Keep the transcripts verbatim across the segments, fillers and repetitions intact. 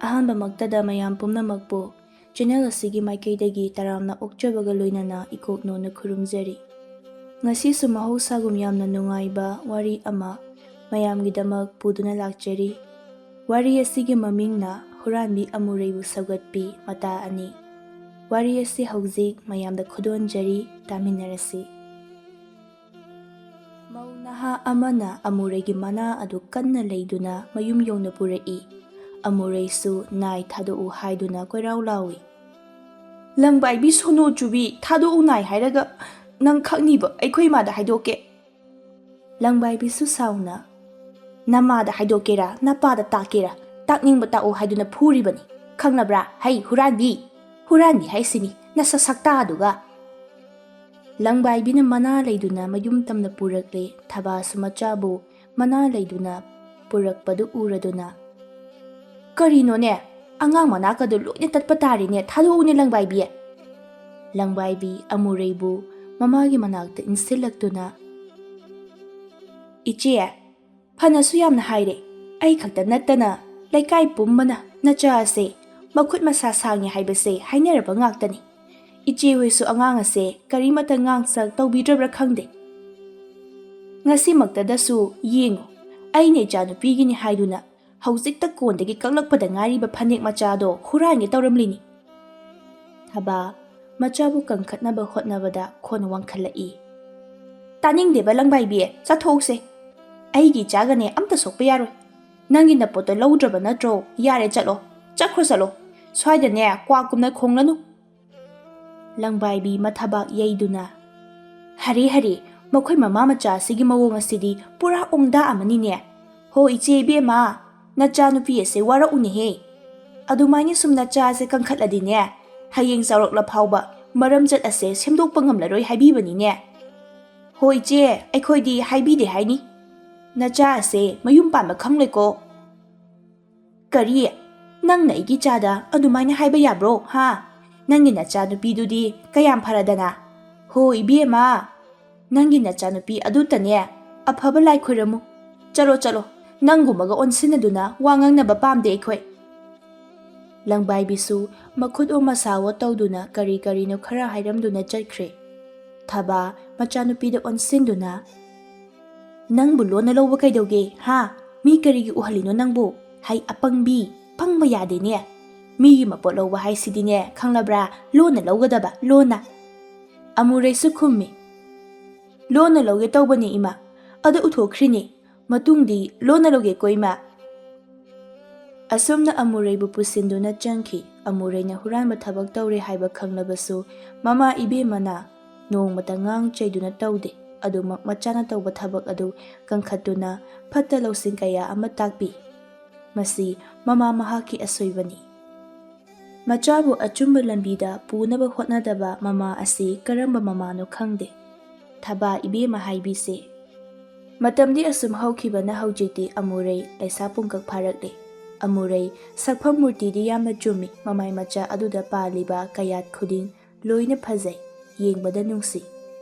ꯑꯍꯥꯟꯕꯃꯛꯇꯗ ꯃꯌꯥꯝ ꯄꯨꯝꯅꯃꯛꯄꯨ ꯆꯦꯅꯦꯜ ꯑꯁꯤꯒꯤ ꯃꯥꯏꯀꯩꯗꯒꯤ ꯇꯔꯥꯝꯅ ꯑꯣꯛꯆꯕꯒ ꯂꯣꯏꯅꯅ ꯏꯀꯣꯛꯅꯣꯅ ꯈꯨꯔꯨꯝꯖꯔꯤ꯫ ꯉꯁꯤꯁꯨ ꯃꯍꯧꯁꯥꯒꯨꯝ ꯌꯥꯝꯅ ꯅꯨꯡꯉꯥꯏꯕ ꯋꯥꯔꯤ ꯑꯃ ꯃꯌꯥꯝꯒꯤꯗꯃꯛ ꯄꯨꯗꯨꯅ ꯂꯥꯛꯆꯔꯤ꯫ ꯋꯥꯔꯤ ꯑꯁꯤꯒꯤ ꯃꯃꯤꯡꯅ ꯍꯨꯔꯥꯟꯕꯤ ꯑꯃꯨꯔꯩꯕꯨ ꯁꯧꯒꯠꯄꯤ ꯃꯇꯥ ꯑꯅꯤ꯫ ꯋꯥꯔꯤ ꯑꯁꯤ ꯍꯧꯖꯤꯛ ꯃꯌꯥꯝꯗ ꯈꯨꯗꯣꯟꯖꯔꯤ, ꯇꯥꯃꯤꯟꯅꯔꯁꯤ꯫ ꯃꯧ ꯅꯍꯥ ꯑꯃꯅ ꯑꯃꯨꯔꯩꯒꯤ ꯃꯅꯥ ꯑꯗꯨ ꯀꯟꯅ ꯂꯩꯗꯨꯅ ꯃꯌꯨꯝ ꯌꯧꯅ ꯄꯨꯔꯛꯏ꯫ ꯑꯃꯨꯔꯩꯁꯨ ꯅꯥꯏ ꯊꯥꯗꯣꯛꯎ ꯍꯥꯏꯗꯨꯅ ꯀꯣꯏꯔꯥꯎ ꯂꯥꯎꯏ꯫ "ꯂꯪꯕꯥꯏꯕꯤ ꯁꯣꯅꯣ ꯆꯨꯕꯤ, ꯊꯥꯗꯣꯛꯎ ꯅꯥꯏ ꯍꯥꯏꯔꯒ ꯅꯪ ꯈꯪꯅꯤꯕ ꯑꯩꯈꯣꯏ ꯏꯃꯥꯗ ꯍꯥꯏꯗꯣꯛꯀꯦ꯫" ꯂꯪꯕꯥꯏꯕꯤꯁꯨ ꯁꯥꯎꯅ, "ꯅꯃꯥꯗ ꯍꯥꯏꯗꯣꯛꯀꯦꯔꯥ, ꯅꯄꯥꯗ ꯇꯥꯛꯀꯦꯔꯥ, ꯇꯥꯛꯅꯤꯡꯕ ꯇꯥꯛꯎ ꯍꯥꯏꯗꯨꯅ ꯐꯨꯔꯤꯕꯅꯤ, ꯈꯪꯂꯕ꯭ꯔꯥ? ꯍꯩ ꯍꯨꯔꯥꯟꯕꯤ! ꯍꯨꯔꯥꯟꯕꯤ ꯍꯥꯏꯁꯤꯅꯤ, ꯅꯁꯛ ꯁꯛꯇꯥꯗꯨꯒ!" ꯂꯪꯕꯥꯏꯕꯤꯅ ꯃꯅꯥ ꯂꯩꯗꯨꯅ ꯃꯌꯨꯝ ꯇꯝꯅ ꯄꯨꯔꯛꯂꯦ꯫ ꯊꯕꯥꯁꯨ ꯃꯆꯥꯕꯨ ꯃꯅꯥ ꯂꯩꯗꯨꯅ ꯄꯨꯔꯛꯄꯗꯨ ꯎꯔꯗꯨꯅ, "ꯀꯔꯤꯅꯣꯅꯦ? ꯑꯉꯥꯡ ꯃꯅꯥꯀꯗꯨ ꯂꯣꯏꯅ ꯇꯠꯄ ꯇꯥꯔꯦꯅꯦ꯫ ꯊꯥꯗꯣꯛꯎꯅꯦ, ꯂꯪꯕꯥꯏꯕꯤ!" ꯂꯪꯕꯥꯏꯕꯤ ꯑꯃꯨꯔꯩꯕꯨ ꯃꯃꯥꯒꯤ ꯃꯅꯥꯛꯇ ꯏꯟꯁꯤꯜꯂꯛꯇꯨꯅ, "ꯏꯆꯦ, ꯐꯅꯁꯨ ꯌꯥꯝꯅ ꯍꯥꯏꯔꯦ꯫ ꯑꯩ ꯈꯛꯇ ꯅꯠꯇꯅ ꯂꯩꯀꯥꯏ ꯄꯨꯝꯕꯅ ꯅꯆꯥ ꯑꯁꯦ ꯃꯈꯨꯠ ꯃꯁꯥ ꯁꯥꯡꯉꯤ ꯍꯥꯏꯕꯁꯦ ꯍꯥꯏꯅꯔꯕ ꯉꯥꯛꯇꯅꯤ꯫ ꯏꯆꯦ ꯍꯣꯏꯁꯨ ꯑꯉꯥꯡ ꯑꯁꯦ ꯀꯔꯤꯃꯠꯇ ꯉꯥꯡꯁꯛ ꯇꯧꯕꯤꯗ꯭ꯔꯕ꯭ꯔꯥ ꯈꯪꯗꯦ꯫ ꯉꯁꯤꯃꯛꯇꯗꯁꯨ ꯌꯦꯡꯉꯨ, ꯑꯩꯅ ꯏꯆꯥꯅꯨꯄꯤꯒꯤꯅꯤ ꯍꯥꯏꯗꯨꯅ ꯍꯧꯖꯤꯛꯇ ꯀꯣꯟꯗꯒꯤ ꯀꯛꯂꯛꯄꯗ ꯉꯥꯏꯔꯤꯕ ꯐꯅꯦꯛ ꯃꯆꯥꯗꯣ ꯍꯨꯔꯥꯟꯒꯦ ꯇꯧꯔꯝꯂꯤꯅꯤ꯫" ꯊꯕꯥ ꯃꯆꯥꯕꯨ ꯀꯟꯈꯠꯅꯕ ꯍꯣꯠꯅꯕꯗ ꯈꯣꯟ ꯋꯥꯡꯈꯠꯂꯛꯏ꯫ "ꯇꯥꯅꯤꯡꯗꯦꯕ ꯂꯪꯕꯥꯏꯕꯤ, ꯆꯠꯊꯣꯛꯁꯦ꯫ ꯑꯩꯒꯤ ꯏꯆꯥꯒꯅꯦ ꯑꯝꯇ ꯁꯣꯛꯄ ꯌꯥꯔꯣꯏ꯫ ꯅꯪꯒꯤ ꯅꯄꯣꯠꯇꯣ ꯂꯧꯗ꯭ꯔꯕ ꯅꯠꯇ꯭ꯔꯣ? ꯌꯥꯔꯦ, ꯆꯠꯂꯣ, ꯆꯠꯈ꯭ꯔꯣ, ꯆꯠꯂꯣ꯫ ꯁ꯭ꯋꯥꯏꯗꯅꯦ ꯀ꯭ꯋꯥꯛꯀꯨꯝꯅ ꯈꯣꯡꯂꯅꯨ꯫" ꯂꯪꯕꯥꯏꯕꯤ ꯃꯊꯕꯥꯛ ꯌꯩꯗꯨꯅ, "ꯍꯔꯦ ꯍꯔꯦ, ꯃꯈꯣꯏ ꯃꯃꯥ ꯃꯆꯥ ꯑꯁꯤꯒꯤ ꯃꯑꯣꯡ ꯑꯁꯤꯗꯤ ꯄꯨꯔꯥ ꯑꯣꯡꯗꯥ ꯑꯃꯅꯤꯅꯦ꯫ ꯍꯣ ꯏꯆꯦ ꯏꯕꯦꯝꯃ, ꯅꯆꯥꯅꯨꯄꯤ ꯑꯁꯦ ꯋꯥꯔꯛꯎꯅꯦꯍꯦ꯫ ꯑꯗꯨꯃꯥꯏꯅ ꯁꯨꯝ ꯅꯆꯥ ꯑꯁꯦ ꯀꯟꯈꯠꯂꯗꯤꯅꯦ, ꯍꯌꯦꯡ ꯆꯥꯎꯔꯛꯂ ꯐꯥꯎꯕ ꯃꯔꯝꯆꯠ ꯑꯁꯦ ꯁꯦꯝꯗꯣꯛꯄ ꯉꯝꯂꯔꯣꯏ ꯍꯥꯏꯕꯤꯕꯅꯤꯅꯦ꯫ ꯍꯣ ꯏꯆꯦ, ꯑꯩꯈꯣꯏꯗꯤ ꯍꯥꯏꯕꯤꯗꯦ ꯍꯥꯏꯅꯤ꯫ ꯅꯆꯥ ꯑꯁꯦ ꯃꯌꯨꯝ ꯄꯥꯟꯕ ꯈꯪꯂꯣꯏꯀꯣ꯫" "ꯀꯔꯤ? ꯅꯪꯅ ꯑꯩꯒꯤ ꯏꯆꯥꯗ ꯑꯗꯨꯃꯥꯏꯅ ꯍꯥꯏꯕ ꯌꯥꯕ꯭ꯔꯣ, ꯍꯥ? ꯅꯪꯒꯤ ꯅꯆꯥꯅꯨꯄꯤꯗꯨꯗꯤ ꯀꯌꯥꯝ ꯐꯔꯗꯅ? ꯍꯣ ꯏꯕꯦꯝꯃ, ꯅꯪꯒꯤ ꯅꯆꯥꯅꯨꯄꯤ ꯑꯗꯨꯇꯅꯦ ꯑꯐꯕ ꯂꯥꯏ ꯈꯣꯏꯔꯝꯃꯨ꯫ ꯆꯠꯂꯣ, ꯆꯠꯂꯣ, ꯅꯪꯒꯨꯝꯕꯒ ꯑꯣꯟꯁꯤꯟꯅꯗꯨꯅ ꯋꯥ ꯉꯥꯡꯅꯕ ꯄꯥꯝꯗꯦ ꯑꯩꯈꯣꯏ꯫" ꯂꯪꯕꯥꯏꯕꯤꯁꯨ ꯃꯈꯨꯠ ꯑꯣ ꯃꯁꯥ ꯑꯣ ꯇꯧꯗꯨꯅ ꯀꯔꯤ ꯀꯔꯤꯅꯣ ꯈꯔ ꯍꯥꯏꯔꯝꯗꯨꯅ ꯆꯠꯈ꯭ꯔꯦ꯫ ꯊꯕꯥ ꯃꯆꯥꯅꯨꯄꯤꯗ ꯑꯣꯟꯁꯤꯟꯗꯨꯅ, "ꯅꯪꯕꯨ ꯂꯣꯟꯅ ꯂꯧꯕ ꯀꯩꯗꯧꯒꯦ, ꯍꯥ? ꯃꯤ ꯀꯔꯤꯒꯤ ꯎꯍꯜꯂꯤꯅꯣ ꯅꯪꯕꯨ? ꯍꯩ ꯑꯄꯪꯕꯤ, ꯄꯪꯕ ꯌꯥꯗꯦꯅꯦ꯫ ꯃꯤꯒꯤ ꯃꯄꯣꯠ ꯂꯧꯕ ꯍꯥꯏꯁꯤꯗꯤꯅꯦ, ꯈꯪꯂꯕ꯭ꯔꯥ? ꯂꯣꯟꯅ ꯂꯧꯒꯗꯕ, ꯂꯣꯟꯅ꯫" ꯑꯃꯨꯔꯩꯁꯨ ꯈꯨꯝꯃꯤ, "ꯂꯣꯟꯅ ꯂꯧꯒꯦ ꯇꯧꯕꯅꯦ ꯏꯃꯥ, ꯑꯗ ꯎꯊꯣꯛꯈ꯭ꯔꯤꯅꯦ꯫ ꯃꯇꯨꯡꯗꯤ ꯂꯣꯟꯅ ꯂꯧꯒꯦꯀꯣ ꯏꯃꯥ꯫" ꯑꯁꯨꯝꯅ ꯑꯃꯨꯔꯩꯕꯨ ꯄꯨꯁꯤꯟꯗꯨꯅ ꯆꯪꯈꯤ꯫ ꯑꯃꯨꯔꯩꯅ ꯍꯨꯔꯥꯟꯕ ꯊꯕꯛ ꯇꯧꯔꯦ ꯍꯥꯏꯕ ꯈꯪꯂꯕꯁꯨ ꯃꯃꯥ ꯏꯕꯦꯝꯃꯅ ꯅꯣꯡꯃꯇ ꯉꯥꯡ ꯆꯩꯗꯨꯅ ꯇꯧꯗꯦ꯫ ꯑꯗꯨꯃꯛ ꯃꯆꯥꯅ ꯇꯧꯕ ꯊꯕꯛ ꯑꯗꯨ ꯀꯟꯈꯠꯇꯨꯅ ꯐꯠꯇ ꯂꯧꯁꯤꯡ ꯀꯌꯥ ꯑꯃ ꯇꯥꯛꯄꯤ꯫ ꯃꯁꯤ ꯃꯃꯥ ꯃꯍꯥꯛꯀꯤ ꯑꯁꯣꯏꯕꯅꯤ꯫ ꯃꯆꯥꯕꯨ ꯑꯆꯨꯝꯕ ꯂꯝꯕꯤꯗ ꯄꯨꯅꯕ ꯍꯣꯠꯅꯗꯕ ꯃꯃꯥ ꯑꯁꯤ ꯀꯔꯝꯕ ꯃꯃꯥꯅꯣ ꯈꯪꯗꯦ꯫ ꯊꯕꯥ ꯏꯕꯦꯝꯃ ꯍꯥꯏꯕꯤꯁꯦ꯫ ꯃꯇꯝꯗꯤ ꯑꯁꯨꯝ ꯍꯧꯈꯤꯕꯅ ꯍꯧꯖꯤꯛꯇꯤ ꯑꯃꯨꯔꯩ ꯂꯩꯁꯥ ꯄꯨꯡꯀꯛ ꯐꯥꯔꯛꯂꯦ꯫ ꯑꯃꯨꯔꯩ ꯁꯛꯐꯝ ꯃꯨꯔꯇꯤꯗꯤ ꯌꯥꯝꯅ ꯆꯨꯝꯃꯤ꯫ ꯃꯃꯥꯏ ꯃꯆꯥ ꯑꯗꯨꯗ ꯄꯥꯜꯂꯤꯕ ꯀꯌꯥꯠ ꯈꯨꯗꯤꯡ ꯂꯣꯏꯅ ꯐꯖꯩ, ꯌꯦꯡꯕꯗ ꯅꯨꯡꯁꯤ꯫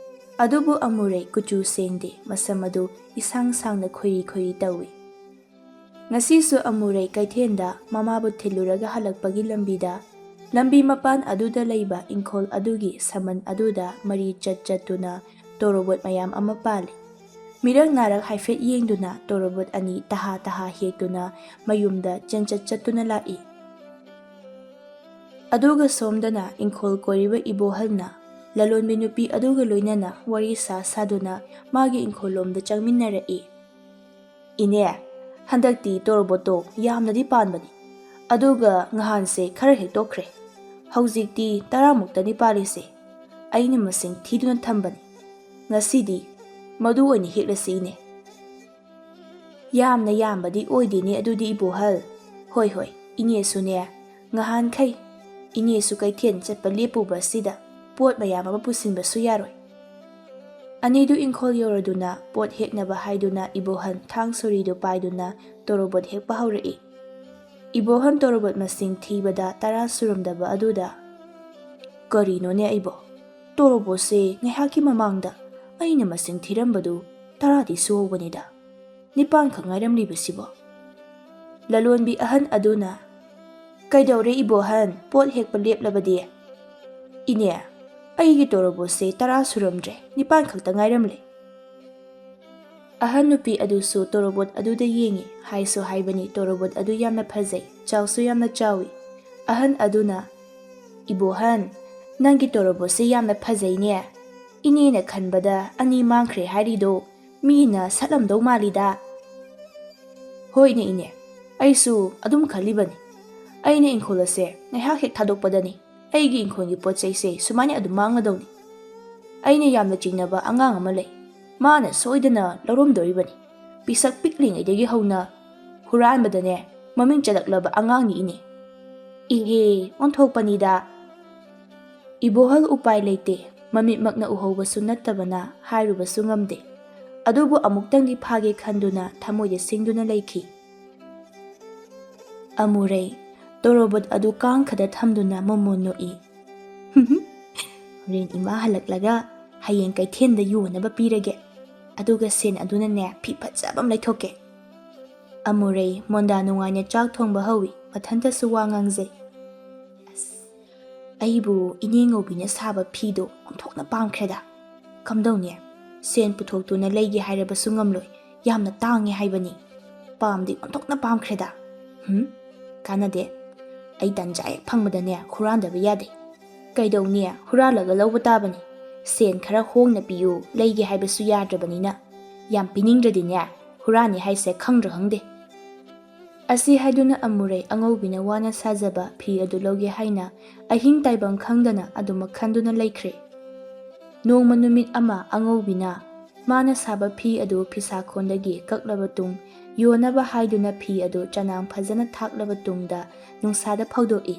ꯑꯗꯨꯕꯨ ꯑꯃꯨꯔꯩ ꯀꯨꯆꯨ ꯁꯦꯡꯗꯦ, ꯃꯁꯝ ꯑꯗꯨ ꯏꯁꯥꯡ ꯁꯥꯡꯅ ꯈꯣꯏꯔꯤ ꯈꯣꯏꯔꯤ ꯇꯧꯏ꯫ ꯉꯁꯤꯁꯨ ꯑꯃꯨꯔꯩ ꯀꯩꯊꯦꯜꯗ ꯃꯃꯥꯕꯨ ꯊꯤꯜꯂꯨꯔꯒ ꯍꯜꯂꯛꯄꯒꯤ ꯂꯝꯕꯤꯗ, ꯂꯝꯕꯤ ꯃꯄꯥꯟ ꯑꯗꯨꯗ ꯂꯩꯕ ꯏꯪꯈꯣꯜ ꯑꯗꯨꯒꯤ ꯁꯃꯟ ꯑꯗꯨꯗ ꯃꯔꯤ ꯆꯠ ꯆꯠꯇꯨꯅ ꯇꯣꯔꯣꯕꯣꯠ ꯃꯌꯥꯝ ꯑꯃ ꯄꯥꯜꯂꯤ꯫ ꯃꯤꯔꯛ ꯅꯥꯔꯛ ꯍꯥꯏꯐꯦꯠ ꯌꯦꯡꯗꯨꯅ ꯇꯣꯔꯣꯕꯣꯠ ꯑꯅꯤ ꯇꯍꯥ ꯇꯍꯥ ꯍꯦꯛꯇꯨꯅ ꯃꯌꯨꯝꯗ ꯆꯦꯟꯆꯠ ꯆꯠꯇꯨꯅ ꯂꯥꯛꯏ꯫ ꯑꯗꯨꯒ ꯁꯣꯝꯗꯅ ꯏꯪꯈꯣꯜ ꯀꯣꯏꯔꯤꯕ ꯏꯕꯣꯍꯜꯅ ꯂꯂꯣꯟꯕꯤ ꯅꯨꯄꯤ ꯑꯗꯨꯒ ꯂꯣꯏꯅꯅ ꯋꯥꯔꯤ ꯁꯥ ꯁꯥꯗꯨꯅ ꯃꯥꯒꯤ ꯏꯪꯈꯣꯜꯂꯣꯝꯗ ꯆꯪꯃꯤꯟꯅꯔꯛꯏ꯫ "ꯏꯅꯦ, ꯍꯟꯗꯛꯇꯤ ꯇꯣꯔꯣꯕꯣꯠꯇꯣ ꯌꯥꯝꯅꯗꯤ ꯄꯥꯟꯕꯅꯤ, ꯑꯗꯨꯒ ꯅꯍꯥꯟꯁꯦ ꯈꯔ ꯍꯦꯛꯇꯣꯛꯈ꯭ꯔꯦ꯫ ꯍꯧꯖꯤꯛꯇꯤ ꯇꯔꯥꯃꯨꯛꯇꯅꯤ ꯄꯥꯜꯂꯤꯁꯦ꯫ ꯑꯩꯅ ꯃꯁꯤꯡ ꯊꯤꯗꯨꯅ ꯊꯝꯕꯅꯤ꯫ ꯉꯁꯤꯗꯤ ꯃꯗꯨ ꯑꯣꯏꯅ ꯍꯦꯛꯂꯁꯤ ꯏꯅꯦ꯫" "ꯌꯥꯝꯅ ꯌꯥꯝꯕꯗꯤ ꯑꯣꯏꯗꯦꯅꯦ ꯑꯗꯨꯗꯤ ꯏꯕꯣꯍꯜ꯫ ꯍꯣꯏ ꯍꯣꯏ, ꯏꯅꯦꯁꯨꯅꯦ, ꯉꯍꯥꯟꯈꯩ ꯏꯅꯦꯁꯨ ꯀꯩꯊꯦꯜ ꯆꯠꯄ ꯂꯦꯞꯄꯨꯕ ꯑꯁꯤꯗ ꯄꯣꯠ ꯃꯌꯥꯝ ꯑꯃ ꯄꯨꯁꯤꯟꯕꯁꯨ ꯌꯥꯔꯣꯏ꯫" ꯑꯅꯤꯗꯨ ꯏꯪꯈꯣꯜ ꯌꯧꯔꯗꯨꯅ ꯄꯣꯠ ꯍꯦꯛꯅꯕ ꯍꯥꯏꯗꯨꯅ ꯏꯕꯣꯍꯜ ꯊꯥꯡ ꯁꯣꯔꯤꯗꯨ ꯄꯥꯏꯗꯨꯅ ꯇꯣꯔꯣꯕꯣꯠ ꯍꯦꯛꯄ ꯍꯧꯔꯛꯏ꯫ ꯏꯕꯣꯍꯜ ꯇꯣꯔꯣꯕꯣꯠ ꯃꯁꯤꯡ ꯊꯤꯕꯗ ꯇꯔꯥ ꯁꯨꯔꯝꯗꯕ ꯑꯗꯨꯗ, "ꯀꯔꯤꯅꯣꯅꯦ ꯑꯩꯕꯣ? ꯇꯣꯔꯣꯕꯣꯠꯁꯦ ꯉꯥꯏꯍꯥꯛꯀꯤ ꯃꯃꯥꯡꯗ ꯑꯩꯅ ꯃꯁꯤꯡ ꯊꯤꯔꯝꯕꯗꯨ ꯇꯔꯥꯗꯤ ꯁꯨꯍꯧꯕꯅꯤꯗ꯫ ꯅꯤꯄꯥꯟꯈꯛ ꯉꯥꯏꯔꯝꯂꯤꯕꯁꯤꯕꯣ?" ꯂꯂꯣꯟꯕꯤ ꯑꯍꯟ ꯑꯗꯨꯅ, "ꯀꯩꯗꯧꯔꯦ ꯏꯕꯣꯍꯟ, ꯄꯣꯠ ꯍꯦꯛꯄ ꯂꯦꯞꯂꯕꯗꯤ?" "ꯏꯅꯦ, ꯑꯩꯒꯤ ꯇꯣꯔꯣꯕꯣꯠꯁꯦ ꯇꯔꯥ ꯁꯨꯔꯝꯗ꯭ꯔꯦ, ꯅꯤꯄꯥꯟ ꯈꯛꯇ ꯉꯥꯏꯔꯝꯂꯦ꯫" ꯑꯍꯟ ꯅꯨꯄꯤ ꯑꯗꯨꯁꯨ ꯇꯣꯔꯣꯕꯣꯠ ꯑꯗꯨꯗ ꯌꯦꯡꯉꯤ꯫ ꯍꯥꯏꯁꯨ ꯍꯥꯏꯕꯅꯤ, ꯇꯣꯔꯣꯕꯣꯠ ꯑꯗꯨ ꯌꯥꯝꯅ ꯐꯖꯩ, ꯆꯥꯎꯁꯨ ꯌꯥꯝꯅ ꯆꯥꯎꯏ꯫ ꯑꯍꯟ ꯑꯗꯨꯅ, "ꯏꯕꯣꯍꯟ, ꯅꯪꯒꯤ ꯇꯣꯔꯣꯕꯣꯠꯁꯦ ꯌꯥꯝꯅ ꯐꯖꯩꯅꯦ꯫ ꯏꯅꯦꯅ ꯈꯟꯕꯗ ꯑꯅꯤ ꯃꯥꯡꯈ꯭ꯔꯦ ꯍꯥꯏꯔꯤꯗꯣ ꯃꯤꯅ ꯁꯠꯂꯝꯗꯧ ꯃꯥꯜꯂꯤꯗ꯫" "ꯍꯣꯏꯅꯦ ꯏꯅꯦ, ꯑꯩꯁꯨ ꯑꯗꯨꯝ ꯈꯜꯂꯤꯕꯅꯤ꯫ ꯑꯩꯅ ꯏꯪꯈꯣꯜ ꯑꯁꯦ ꯉꯥꯏꯍꯥꯛ ꯍꯦꯛ ꯊꯥꯗꯣꯛꯄꯗꯅꯤ ꯑꯩꯒꯤ ꯏꯪꯈꯣꯜꯒꯤ ꯄꯣꯠ ꯆꯩꯁꯦ ꯁꯨꯃꯥꯏꯅ ꯑꯗꯨꯝ ꯃꯥꯡꯒꯗꯧꯅꯤ꯫ ꯑꯩꯅ ꯌꯥꯝꯅ ꯆꯤꯡꯅꯕ ꯑꯉꯥꯡ ꯑꯃ ꯂꯩ, ꯃꯥꯅ ꯁꯣꯏꯗꯅ ꯂꯧꯔꯝꯗꯣꯔꯤꯕꯅꯤ꯫ ꯄꯤꯁꯛ ꯄꯤꯛꯂꯤꯉꯩꯗꯒꯤ ꯍꯧꯅ ꯍꯨꯔꯥꯟꯕꯗꯅꯦ ꯃꯃꯤꯡ ꯆꯠꯂꯛꯂꯕ ꯑꯉꯥꯡꯅꯤ ꯏꯅꯦ꯫" "ꯏꯍꯦ, ꯑꯣꯟꯊꯣꯛꯄꯅꯤꯗ꯫" ꯏꯕꯣꯍꯜ ꯎꯄꯥꯏ ꯂꯩꯇꯦ, ꯃꯃꯤꯠꯃꯛꯅ ꯎꯍꯧꯕꯁꯨ ꯅꯠꯇꯕꯅ ꯍꯥꯏꯔꯨꯕꯁꯨ ꯉꯝꯗꯦ꯫ ꯑꯗꯨꯕꯨ ꯑꯃꯨꯛꯇꯪꯗꯤ ꯐꯥꯒꯦ ꯈꯟꯗꯨꯅ ꯊꯃꯣꯏꯗ ꯁꯤꯡꯗꯨꯅ ꯂꯩꯈꯤ꯫ ꯑꯃꯨꯔꯩ ꯇꯣꯔꯣꯕꯣꯠ ꯑꯗꯨ ꯀꯥꯡꯈꯗ ꯊꯝꯗꯨꯅ ꯃꯣꯃꯣꯟ ꯅꯣꯛꯏ꯫ "ꯍꯣꯔꯦꯟ ꯏꯃꯥ ꯍꯜꯂꯛꯂꯒ ꯍꯌꯦꯡ ꯀꯩꯊꯦꯜꯗ ꯌꯣꯟꯅꯕ ꯄꯤꯔꯒꯦ꯫ ꯑꯗꯨꯒ ꯁꯦꯟ ꯑꯗꯨꯅꯅꯦ ꯐꯤ ꯐꯖꯕ ꯑꯃ ꯂꯩꯊꯣꯛꯀꯦ꯫" ꯑꯃꯨꯔꯩ ꯃꯣꯟꯗꯥ ꯅꯨꯡꯉꯥꯏꯅ ꯆꯥꯛ ꯊꯣꯡꯕ ꯍꯧꯏ, ꯃꯊꯟꯇꯁꯨ ꯋꯥ ꯉꯥꯡꯖꯩ꯫ "ꯑꯁ, ꯑꯩꯕꯨ ꯏꯅꯦ ꯉꯧꯕꯤꯅ ꯁꯥꯕ ꯐꯤꯗꯣ ꯑꯣꯟꯊꯣꯛꯅ ꯄꯥꯝꯈ꯭ꯔꯦꯗ꯫ ꯀꯝꯗꯧꯅꯤ? ꯁꯦꯟ ꯄꯨꯊꯣꯛꯇꯨꯅ ꯂꯩꯒꯦ ꯍꯥꯏꯔꯕꯁꯨ ꯉꯝꯂꯣꯏ, ꯌꯥꯝꯅ ꯇꯥꯡꯉꯦ ꯍꯥꯏꯕꯅꯤ꯫ ꯄꯥꯝꯗꯤ ꯑꯣꯟꯊꯣꯛꯅ ꯄꯥꯝꯈ꯭ꯔꯦꯗ꯫ ꯍꯨꯝ, ꯀꯥꯟꯅꯗꯦ꯫ ꯑꯩ ꯇꯟꯖꯥ ꯍꯦꯛ ꯐꯪꯕꯗꯅꯦ ꯍꯨꯔꯥꯟꯗꯕ ꯌꯥꯗꯦ꯫ ꯀꯩꯗꯧꯅꯤ, ꯍꯨꯔꯥꯜꯂꯒ ꯂꯧꯕ ꯇꯥꯕꯅꯤ꯫ ꯁꯦꯟ ꯈꯔ ꯍꯣꯡꯅ ꯄꯤꯌꯨ, ꯂꯩꯒꯦ ꯍꯥꯏꯕꯁꯨ ꯌꯥꯗ꯭ꯔꯕꯅꯤꯅ꯫ ꯌꯥꯝ ꯄꯤꯅꯤꯡꯗ꯭ꯔꯗꯤꯅꯦ, ꯍꯨꯔꯥꯟꯅꯤ ꯍꯥꯏꯁꯦ ꯈꯪꯗ꯭ꯔ ꯈꯪꯗꯦ꯫" ꯑꯁꯤ ꯍꯥꯏꯗꯨꯅ ꯑꯃꯨꯔꯩ ꯑꯉꯧꯕꯤꯅ ꯋꯥꯅ ꯁꯥꯖꯕ ꯐꯤ ꯑꯗꯨ ꯂꯧꯒꯦ ꯍꯥꯏꯅ ꯑꯍꯤꯡ ꯇꯥꯏꯕꯪ ꯈꯪꯗꯅ ꯑꯗꯨꯃꯛ ꯈꯟꯗꯨꯅ ꯂꯩꯈ꯭ꯔꯦ꯫ ꯅꯣꯡꯃ ꯅꯨꯃꯤꯠ ꯑꯃ ꯑꯉꯧꯕꯤꯅ ꯃꯥꯅ ꯁꯥꯕ ꯐꯤ ꯑꯗꯨ ꯐꯤꯁꯥꯈꯣꯟꯗꯒꯤ ꯀꯛꯂꯕ ꯇꯨꯡ, ꯌꯣꯟꯅꯕ ꯍꯥꯏꯗꯨꯅ ꯐꯤ ꯑꯗꯨ ꯆꯅꯥꯡ ꯐꯖꯅ ꯊꯥꯛꯂꯕ ꯇꯨꯡꯗ ꯅꯨꯡꯁꯥꯗ ꯐꯧꯗꯣꯛꯏ꯫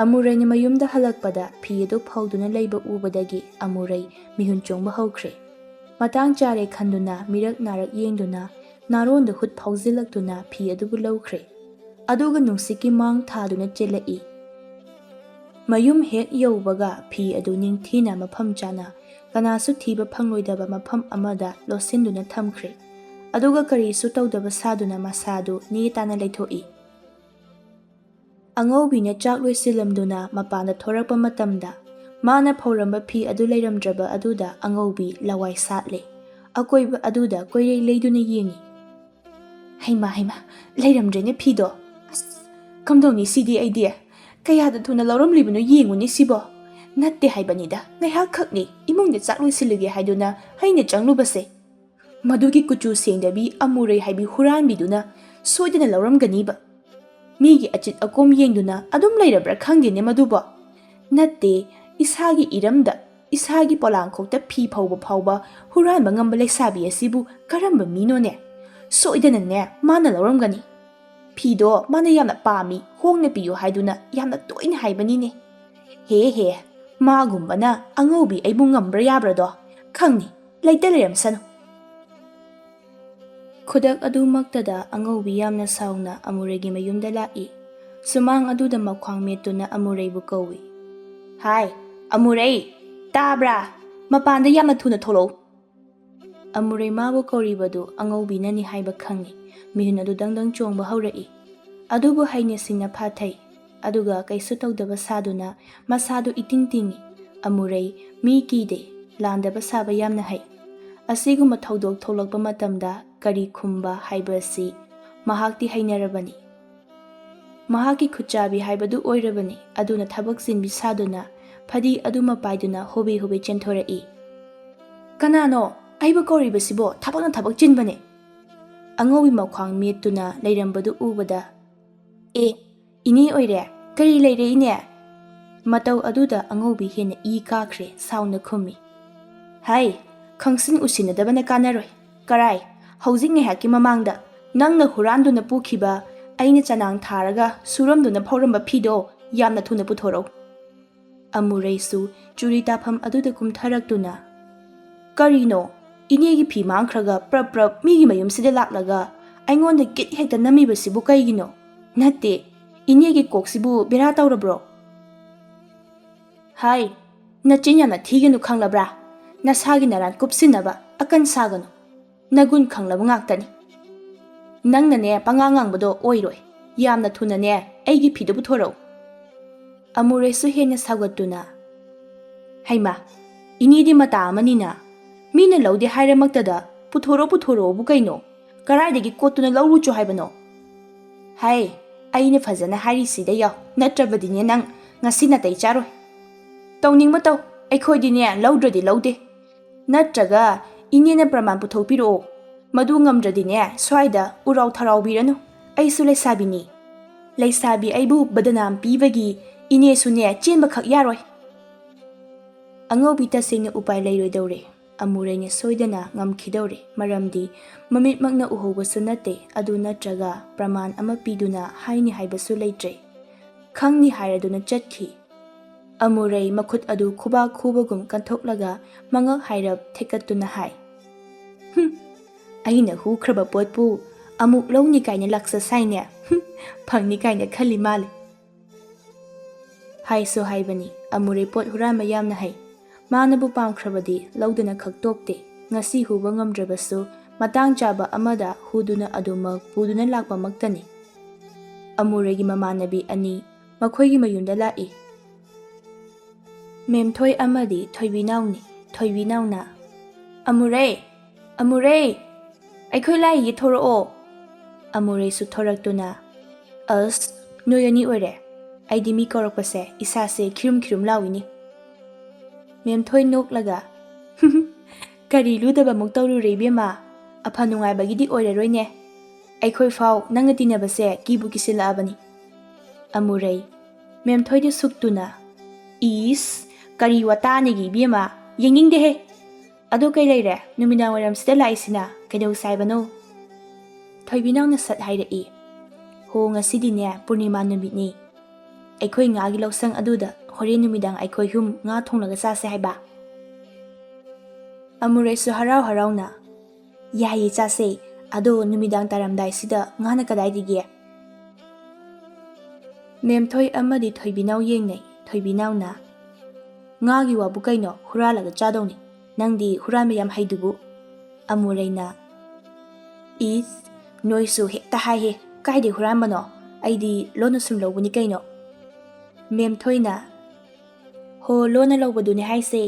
ꯑꯃꯨꯔꯩꯅ ꯃꯌꯨꯝꯗ ꯍꯜꯂꯛꯄꯗ ꯐꯤ ꯑꯗꯨ ꯐꯧꯗꯨꯅ ꯂꯩꯕ ꯎꯕꯗꯒꯤ ꯑꯃꯨꯔꯩ ꯃꯤꯍꯨꯟ ꯆꯣꯡꯕ ꯍꯧꯈ꯭ꯔꯦ꯫ ꯃꯇꯥꯡ ꯆꯥꯔꯦ ꯈꯟꯗꯨꯅ ꯃꯤꯔꯛ ꯅꯥꯔꯛ ꯌꯦꯡꯗꯨꯅ ꯅꯥꯔꯣꯟꯗ ꯍꯨꯠ ꯐꯥꯎꯖꯤꯜꯂꯛꯇꯨꯅ ꯐꯤ ꯑꯗꯨꯕꯨ ꯂꯧꯈ꯭ꯔꯦ꯫ ꯑꯗꯨꯒ ꯅꯨꯡꯁꯤꯠꯀꯤ ꯃꯥꯡ ꯊꯥꯗꯨꯅ ꯆꯦꯜꯂꯛꯏ꯫ ꯃꯌꯨꯝ ꯍꯦꯛ ꯌꯧꯕꯒ ꯐꯤ ꯑꯗꯨ ꯅꯤꯡꯊꯤꯅ ꯃꯐꯝ ꯆꯥꯅ, ꯀꯅꯥꯁꯨ ꯊꯤꯕ ꯐꯪꯂꯣꯏꯗꯕ ꯃꯐꯝ ꯑꯃꯗ ꯂꯣꯠꯁꯤꯟꯗꯨꯅ ꯊꯝꯈ꯭ꯔꯦ꯫ ꯑꯗꯨꯒ ꯀꯔꯤꯁꯨ ꯇꯧꯗꯕ ꯁꯥꯗꯨꯅ ꯃꯁꯥꯗꯨ ꯅꯦ ꯇꯥꯅ ꯂꯩꯊꯣꯛꯏ꯫ ꯑꯉꯧꯕꯤꯅ ꯆꯥꯛ ꯂꯣꯏꯁꯤꯜꯂꯝꯗꯨꯅ ꯃꯄꯥꯟꯗ ꯊꯣꯔꯛꯄ ꯃꯇꯝꯗ, ꯃꯥꯅ ꯐꯧꯔꯝꯕ ꯐꯤ ꯑꯗꯨ ꯂꯩꯔꯝꯗ꯭ꯔꯕ ꯑꯗꯨꯗ ꯑꯉꯧꯕꯤ ꯂꯋꯥꯏ ꯁꯥꯠꯂꯦ꯫ ꯑꯀꯣꯏꯕ ꯑꯗꯨꯗ ꯀꯣꯏꯔꯩ ꯂꯩꯗꯨꯅ ꯌꯦꯡꯉꯤ꯫ "ꯍꯩꯃꯥ, ꯍꯩꯃꯥ, ꯂꯩꯔꯝꯗ꯭ꯔꯦꯅꯦ ꯐꯤꯗꯣ꯫ ꯑꯁ, ꯀꯝꯗꯧꯅꯤ ꯁꯤꯗꯤ ꯑꯩꯗꯤ? ꯀꯌꯥꯗ ꯊꯨꯅ ꯂꯧꯔꯝꯂꯤꯕꯅꯣ ꯌꯦꯡꯉꯨꯅꯦ ꯁꯤꯕꯣ꯫ ꯅꯠꯇꯦ ꯍꯥꯏꯕꯅꯤꯗ, ꯉꯥꯏꯍꯥꯛ ꯈꯛꯅꯤ ꯏꯃꯨꯡꯗ ꯆꯥꯛ ꯂꯣꯏꯁꯤꯜꯂꯨꯒꯦ ꯍꯥꯏꯗꯨꯅ ꯑꯩꯅ ꯆꯪꯂꯨꯕꯁꯦ꯫ ꯃꯗꯨꯒꯤ ꯀꯨꯆꯨ ꯁꯦꯡꯗꯕꯤ ꯑꯃꯨꯔꯩ ꯍꯥꯏꯕꯤ ꯍꯨꯔꯥꯟꯕꯤꯗꯨꯅ ꯁꯣꯏꯗꯅ ꯂꯧꯔꯝꯒꯅꯤꯕ꯫ ꯃꯤꯒꯤ ꯑꯆꯤꯠ ꯑꯀꯣꯝ ꯌꯦꯡꯗꯨꯅ ꯑꯗꯨꯝ ꯂꯩꯔꯕ꯭ꯔꯥ ꯈꯪꯗꯦꯅꯦ ꯃꯗꯨꯕꯣ꯫ ꯅꯠꯇꯦ, ꯏꯁꯥꯒꯤ ꯏꯔꯝꯗ, ꯏꯁꯥꯒꯤ ꯄꯣꯂꯥꯡꯈꯣꯛꯇ ꯐꯤ ꯐꯧꯕ ꯐꯥꯎꯕ ꯍꯨꯔꯥꯟꯕ ꯉꯝꯕ ꯂꯩꯁꯥꯕꯤ ꯑꯁꯤꯕꯨ ꯀꯔꯝꯕ ꯃꯤꯅꯣꯅꯦ? ꯁꯣꯏꯗꯅꯅꯦ ꯃꯥꯅ ꯂꯧꯔꯝꯒꯅꯤ꯫ ꯐꯤꯗꯣ ꯃꯥꯅ ꯌꯥꯝꯅ ꯄꯥꯝꯃꯤ, ꯍꯣꯡꯅ ꯄꯤꯌꯨ ꯍꯥꯏꯗꯨꯅ ꯌꯥꯝꯅ ꯇꯣꯏꯅ ꯍꯥꯏꯕꯅꯤꯅꯦ꯫ ꯍꯦ ꯍꯦ, ꯃꯥꯒꯨꯝꯕꯅ ꯑꯉꯧꯕꯤ ꯑꯩꯕꯨ ꯉꯝꯕ꯭ꯔꯥ ꯌꯥꯕ꯭ꯔꯥꯗꯣ? ꯈꯪꯅꯤ, ꯂꯩꯇ ꯂꯩꯔꯝꯁꯅꯨ꯫" ꯈꯨꯗꯛ ꯑꯗꯨꯃꯛꯇꯗ ꯑꯉꯧꯕꯤ ꯌꯥꯝꯅ ꯁꯥꯎꯅ ꯑꯃꯨꯔꯩꯒꯤ ꯃꯌꯨꯝꯗ ꯂꯥꯛꯏ꯫ ꯁꯨꯃꯥꯡ ꯑꯗꯨꯗ ꯃꯈ꯭ꯋꯥꯡ ꯃꯦꯠꯇꯨꯅ ꯑꯃꯨꯔꯩꯕꯨ ꯀꯧꯏ꯫ "ꯍꯥꯏ, ꯑꯃꯨꯔꯩ, ꯇꯥꯕ꯭ꯔꯥ? ꯃꯄꯥꯟꯗ ꯌꯥꯝꯅ ꯊꯨꯅ ꯊꯣꯛꯂꯛꯎ꯫" ꯑꯃꯨꯔꯩ ꯃꯥꯕꯨ ꯀꯧꯔꯤꯕꯗꯨ ꯑꯉꯧꯕꯤꯅꯅꯤ ꯍꯥꯏꯕ ꯈꯪꯏ꯫ ꯃꯤꯍꯨꯟ ꯑꯗꯨ ꯗꯪ ꯗꯪ ꯆꯣꯡꯕ ꯍꯧꯔꯛꯏ꯫ ꯑꯗꯨꯕꯨ ꯍꯩꯅ ꯁꯤꯡꯅ ꯐꯥꯊꯩ꯫ ꯑꯗꯨꯒ ꯀꯩꯁꯨ ꯇꯧꯗꯕ ꯁꯥꯗꯨꯅ ꯃꯁꯥꯗꯨ ꯏꯇꯤꯡ ꯇꯤꯡꯏ꯫ "ꯑꯃꯨꯔꯩ, ꯃꯤ ꯀꯤꯗꯦ, ꯂꯥꯟꯗꯕ ꯁꯥꯕ ꯌꯥꯝꯅ ꯍꯩ꯫ ꯑꯁꯤꯒꯨꯝꯕ ꯊꯧꯗꯣꯛ ꯊꯣꯛꯂꯛꯄ ꯃꯇꯝꯗ ꯀꯔꯤ ꯈꯨꯝꯕ ꯍꯥꯏꯕ ꯑꯁꯤ ꯃꯍꯥꯛꯇꯤ ꯍꯩꯅꯔꯕꯅꯤ꯫" ꯃꯍꯥꯛꯀꯤ ꯈꯨꯠꯆꯥꯕꯤ ꯍꯥꯏꯕꯗꯨ ꯑꯣꯏꯔꯕꯅꯤ꯫ ꯑꯗꯨꯅ ꯊꯕꯛ ꯆꯤꯟꯕꯤ ꯁꯥꯗꯨꯅ ꯐꯗꯤ ꯑꯗꯨꯃ ꯄꯥꯏꯗꯨꯅ ꯍꯣꯕꯦ ꯍꯣꯕꯦ ꯆꯦꯟꯊꯣꯔꯛꯏ꯫ "ꯀꯅꯥꯅꯣ? ꯑꯩꯕꯨ ꯀꯧꯔꯤꯕꯁꯤꯕꯣ? ꯊꯕꯛꯅ ꯊꯕꯛ ꯆꯤꯟꯕꯅꯦ꯫" ꯑꯉꯧꯕꯤ ꯃꯈ꯭ꯋꯥꯡ ꯃꯦꯠꯇꯨꯅ ꯂꯩꯔꯝꯕꯗꯨ ꯎꯕꯗ, "ꯑꯦ, ꯏꯅꯦ ꯑꯣꯏꯔꯦ? ꯀꯔꯤ ꯂꯩꯔꯦ ꯏꯅꯦ?" ꯃꯇꯧ ꯑꯗꯨꯗ ꯑꯉꯧꯕꯤ ꯍꯦꯟꯅ ꯏ ꯀꯥꯈ꯭ꯔꯦ, ꯁꯥꯎꯅ ꯈꯨꯝꯃꯤ꯫ "ꯍꯥꯏ, ꯈꯪꯁꯤꯟ ꯎꯁꯤꯟꯅꯗꯕꯅ ꯀꯥꯟꯅꯔꯣꯏ꯫ ꯀꯔꯥꯏ, ꯍꯧꯖꯤꯛ ꯉꯥꯏꯍꯥꯛꯀꯤ ꯃꯃꯥꯡꯗ ꯅꯪꯅ ꯍꯨꯔꯥꯟꯗꯨꯅ ꯄꯨꯈꯤꯕ ꯑꯩꯅ ꯆꯅꯥꯡ ꯊꯥꯔꯒ ꯁꯨꯔꯝꯗꯨꯅ ꯐꯧꯔꯝꯕ ꯐꯤꯗꯣ ꯌꯥꯝꯅ ꯊꯨꯅ ꯄꯨꯊꯣꯔꯛꯎ꯫" ꯑꯃꯨꯔꯩꯁꯨ ꯆꯨꯔꯤ ꯇꯥꯐꯝ ꯑꯗꯨꯗ ꯀꯨꯝꯊꯔꯛꯇꯨꯅ, "ꯀꯔꯤꯅꯣ? ꯏꯅꯦꯒꯤ ꯐꯤ ꯃꯥꯡꯈ꯭ꯔꯒ ꯄ꯭ꯔꯞ ꯄ꯭ꯔꯞ ꯃꯤꯒꯤ ꯃꯌꯨꯝꯁꯤꯗ ꯂꯥꯛꯂꯒ ꯑꯩꯉꯣꯟꯗ ꯀꯤꯠ ꯍꯦꯛꯇ ꯅꯝꯃꯤꯕꯁꯤꯕꯨ ꯀꯩꯒꯤꯅꯣ? ꯅꯠꯇꯦ, ꯏꯅꯦꯒꯤ ꯀꯣꯛꯁꯤꯕꯨ ꯕꯦꯔꯥ ꯇꯧꯔꯕ꯭ꯔꯣ?" "ꯍꯥꯏ, ꯅꯆꯤꯟ ꯌꯥꯝꯅ ꯊꯤꯒꯅꯨ ꯈꯪꯂꯕ꯭ꯔꯥ? ꯅꯁꯥꯒꯤ ꯅꯔꯥꯟ ꯀꯨꯞꯁꯤꯟꯅꯕ ꯑꯀꯟ ꯁꯥꯒꯅꯨ꯫ ꯅꯒꯨꯟ ꯈꯪꯂꯕ ꯉꯥꯛꯇꯅꯤ꯫ ꯅꯪꯅꯅꯦ ꯄꯉꯥꯡ ꯉꯥꯡꯕꯗꯣ ꯑꯣꯏꯔꯣꯏ꯫ ꯌꯥꯝꯅ ꯊꯨꯅꯅꯦ ꯑꯩꯒꯤ ꯐꯤꯗꯨ ꯄꯨꯊꯣꯔꯛꯎ꯫ ꯑꯃꯨꯔꯩꯁꯨ ꯍꯦꯟꯅ ꯁꯥꯎꯒꯠꯇꯨꯅ, "ꯍꯩꯃꯥ, ꯏꯅꯦꯗꯤ ꯃꯇꯥ ꯑꯃꯅꯤꯅ, ꯃꯤꯅ ꯂꯧꯗꯦ ꯍꯥꯏꯔꯃꯛꯇꯗ ꯄꯨꯊꯣꯔꯛꯑꯣ ꯄꯨꯊꯣꯔꯛꯑꯣꯕꯨ ꯀꯩꯅꯣ? ꯀꯔꯥꯏꯗꯒꯤ ꯀꯣꯠꯇꯨꯅ ꯂꯧꯔꯨꯆꯣ ꯍꯥꯏꯕꯅꯣ? ꯍꯥꯏ, ꯑꯩꯅ ꯐꯖꯅ ꯍꯥꯏꯔꯤꯁꯤꯗ ꯌꯥꯎ, ꯅꯠꯇ꯭ꯔꯕꯗꯤꯅꯦ ꯅꯪ ꯉꯁꯤ ꯅꯥꯇꯩ ꯆꯥꯔꯣꯏ꯫ ꯇꯧꯅꯤꯡꯕ ꯇꯧ, ꯑꯩꯈꯣꯏꯗꯤꯅꯦ ꯂꯧꯗ꯭ꯔꯗꯤ ꯂꯧꯗꯦ꯫ ꯅꯠꯇ꯭ꯔꯒ ꯏꯅꯦꯅ ꯄ꯭ꯔꯃꯥꯟ ꯄꯨꯊꯣꯛꯄꯤꯔꯛꯑꯣ꯫ ꯃꯗꯨ ꯉꯝꯗ꯭ꯔꯗꯤꯅꯦ ꯁ꯭ꯋꯥꯏꯗ ꯎꯔꯥꯎ ꯊꯔꯥꯎꯕꯤꯔꯅꯨ꯫ ꯑꯩꯁꯨ ꯂꯩꯁꯥꯕꯤꯅꯤ꯫ ꯂꯩꯁꯥꯕꯤ ꯑꯩꯕꯨ ꯕꯗꯅꯥꯝ ꯄꯤꯕꯒꯤ ꯏꯅꯦꯁꯨꯅꯦ ꯆꯦꯟꯕꯈꯛ ꯌꯥꯔꯣꯏ꯫" ꯑꯉꯧꯕꯤ ꯇꯁꯦꯡꯅ ꯎꯄꯥꯏ ꯂꯩꯔꯣꯏꯗꯧꯔꯦ꯫ ꯑꯃꯨꯔꯩꯅ ꯁꯣꯏꯗꯅ ꯉꯝꯈꯤꯗꯧꯔꯦ, ꯃꯔꯝꯗꯤ ꯃꯃꯤꯠꯃꯛꯅ ꯎꯍꯧꯕꯁꯨ ꯅꯠꯇꯦ, ꯑꯗꯨ ꯅꯠꯇ꯭ꯔꯒ ꯄ꯭ꯔꯃꯥꯟ ꯑꯃ ꯄꯤꯗꯨꯅ ꯍꯥꯏꯅꯤ ꯍꯥꯏꯕꯁꯨ ꯂꯩꯇ꯭ꯔꯦ꯫ ꯈꯪꯅꯤ ꯍꯥꯏꯔꯗꯨꯅ ꯆꯠꯈꯤ꯫ ꯑꯃꯨꯔꯩ ꯃꯈꯨꯠ ꯑꯗꯨ ꯈꯨꯕꯥꯛ ꯈꯨꯕꯒꯨꯝ ꯀꯟꯊꯣꯛꯂꯒ ꯃꯉꯛ ꯍꯥꯏꯔꯞ ꯊꯦꯛꯀꯠꯇꯨꯅ ꯍꯥꯏ, "ꯍꯨꯝ, ꯑꯩꯅ ꯍꯨꯈ꯭ꯔꯕ ꯄꯣꯠꯄꯨ ꯑꯃꯨꯛ ꯂꯧꯅꯤ ꯀꯥꯏꯅ ꯂꯥꯛꯆ ꯁꯥꯏꯅꯦ꯫ ꯍꯨꯝ, ꯐꯪꯅꯤ ꯀꯥꯏꯅ ꯈꯜꯂꯤ ꯃꯥꯜꯂꯦ꯫" ꯍꯥꯏꯁꯨ ꯍꯥꯏꯕꯅꯤ, ꯑꯃꯨꯔꯩ ꯄꯣꯠ ꯍꯨꯔꯥꯟꯕ ꯌꯥꯝꯅ ꯍꯩ꯫ ꯃꯥꯅꯕꯨ ꯄꯥꯝꯈ꯭ꯔꯕꯗꯤ ꯂꯧꯗꯅ ꯈꯛ ꯇꯣꯛꯇꯦ꯫ ꯉꯁꯤ ꯍꯨꯕ ꯉꯝꯗ꯭ꯔꯕꯁꯨ ꯃꯇꯥꯡ ꯆꯥꯕ ꯑꯃꯗ ꯍꯨꯗꯨꯅ ꯑꯗꯨꯃꯛ ꯄꯨꯗꯨꯅ ꯂꯥꯛꯄꯃꯛꯇꯅꯤ꯫ ꯑꯃꯨꯔꯩꯒꯤ ꯃꯃꯥꯟꯅꯕꯤ ꯑꯅꯤ ꯃꯈꯣꯏꯒꯤ ꯃꯌꯨꯝꯗ ꯂꯥꯛꯏ꯫ ꯃꯦꯝꯊꯣꯏ ꯑꯃꯗꯤ ꯊꯣꯏꯕꯤꯅꯥꯎꯅꯤ꯫ ꯊꯣꯏꯕꯤꯅꯥꯎꯅ, "ꯑꯃꯨꯔꯩ, ꯑꯃꯨꯔꯩ, ꯑꯩꯈꯣꯏ ꯂꯥꯛꯏꯒꯦ, ꯊꯣꯔꯛꯑꯣ꯫" ꯑꯃꯨꯔꯩꯁꯨ ꯊꯣꯔꯛꯇꯨꯅ, "ꯑꯁ, ꯅꯣꯏ ꯑꯅꯤ ꯑꯣꯏꯔꯦ꯫ ꯑꯩꯗꯤ ꯃꯤ ꯀꯧꯔꯛꯄꯁꯦ ꯏꯁꯥꯁꯦ ꯈꯤꯔꯨꯝ ꯈꯤꯔꯨꯝ ꯂꯥꯎꯏꯅꯦ꯫" ꯃꯦꯝꯊꯣꯏ ꯅꯣꯛꯂꯒ, "ꯀꯔꯤ ꯂꯨꯗꯕ ꯑꯃꯨꯛ ꯇꯧꯔꯨꯔꯦ ꯏꯕꯦꯝꯃ? ꯑꯐ ꯅꯨꯡꯉꯥꯏꯕꯒꯤꯗꯤ ꯑꯣꯏꯔꯔꯣꯏꯅꯦ꯫ ꯑꯩꯈꯣꯏ ꯐꯥꯎ ꯅꯪꯒ ꯇꯤꯟꯅꯕꯁꯦ ꯀꯤꯕꯨ ꯀꯤꯁꯤꯜꯂꯛꯑꯕꯅꯤ꯫" ꯑꯃꯨꯔꯩ, ꯃꯦꯝꯊꯣꯏꯗ ꯁꯨꯛꯇꯨꯅ, "ꯏꯁ, ꯀꯔꯤ ꯋꯥꯇꯥꯅꯤꯒꯦ ꯏꯕꯦꯝꯃ? ꯌꯦꯡꯅꯤꯡꯗꯦꯍꯦ꯫ ꯑꯗꯣ ꯀꯩ ꯂꯩꯔꯦ? ꯅꯨꯃꯤꯗꯥꯡ ꯋꯥꯏꯔꯝꯁꯤꯗ ꯂꯥꯛꯏꯁꯤꯅ ꯀꯩꯗꯧꯁꯦ ꯍꯥꯏꯕꯅꯣ?" ꯊꯣꯏꯕꯤꯅꯥꯎꯅ ꯁꯠ ꯍꯥꯏꯔꯛꯏ, "ꯍꯣ, ꯉꯁꯤꯗꯤꯅꯦ ꯄꯨꯔꯅꯤꯃꯥ ꯅꯨꯃꯤꯠꯅꯤ꯫ ꯑꯩꯈꯣꯏ ꯉꯥꯒꯤ ꯂꯧꯁꯪ ꯑꯗꯨꯗ ꯍꯣꯔꯦꯟ ꯅꯨꯃꯤꯗꯥꯡ ꯑꯩꯈꯣꯏ ꯍꯨꯝ ꯉꯥ ꯊꯣꯡꯂꯒ ꯆꯥꯁꯦ ꯍꯥꯏꯕ꯫" ꯑꯃꯨꯔꯩꯁꯨ ꯍꯔꯥꯎ ꯍꯔꯥꯎꯅ, "ꯌꯥꯏꯌꯦ, ꯆꯥꯁꯦ꯫ ꯑꯗꯣ ꯅꯨꯃꯤꯗꯥꯡ ꯇꯥꯔꯝꯗꯥꯏꯁꯤꯗ ꯉꯥꯅ ꯀꯗꯥꯏꯗꯒꯤ?" ꯃꯦꯝꯊꯣꯏ ꯑꯃꯗꯤ ꯊꯣꯏꯕꯤꯅꯥꯎ ꯌꯦꯡꯅꯩ꯫ ꯊꯣꯏꯕꯤꯅꯥꯎꯅ, "ꯉꯥꯒꯤ ꯋꯥꯕꯨ ꯀꯩꯅꯣ, ꯍꯨꯔꯥꯜꯂꯒ ꯆꯥꯗꯧꯅꯤ꯫ ꯅꯪꯗꯤ ꯍꯨꯔꯥꯟꯕ ꯌꯥꯝ ꯍꯩꯗꯨꯕꯨ꯫" ꯑꯃꯨꯔꯩꯅ, "ꯏꯁ, ꯅꯣꯏꯁꯨ ꯍꯦꯛꯇ ꯍꯥꯏꯍꯦ, ꯀꯥꯏꯗꯩ ꯍꯨꯔꯥꯟꯕꯅꯣ? ꯑꯩꯗꯤ ꯂꯣꯟꯅ ꯁꯨꯝ ꯂꯧꯕꯅꯤ ꯀꯩꯅꯣ꯫ ꯃꯦꯝ ꯊꯣꯏꯅ, "ꯍꯣ, ꯂꯣꯟꯅ ꯂꯧꯕꯗꯨꯅꯦ ꯍꯥꯏꯁꯦ꯫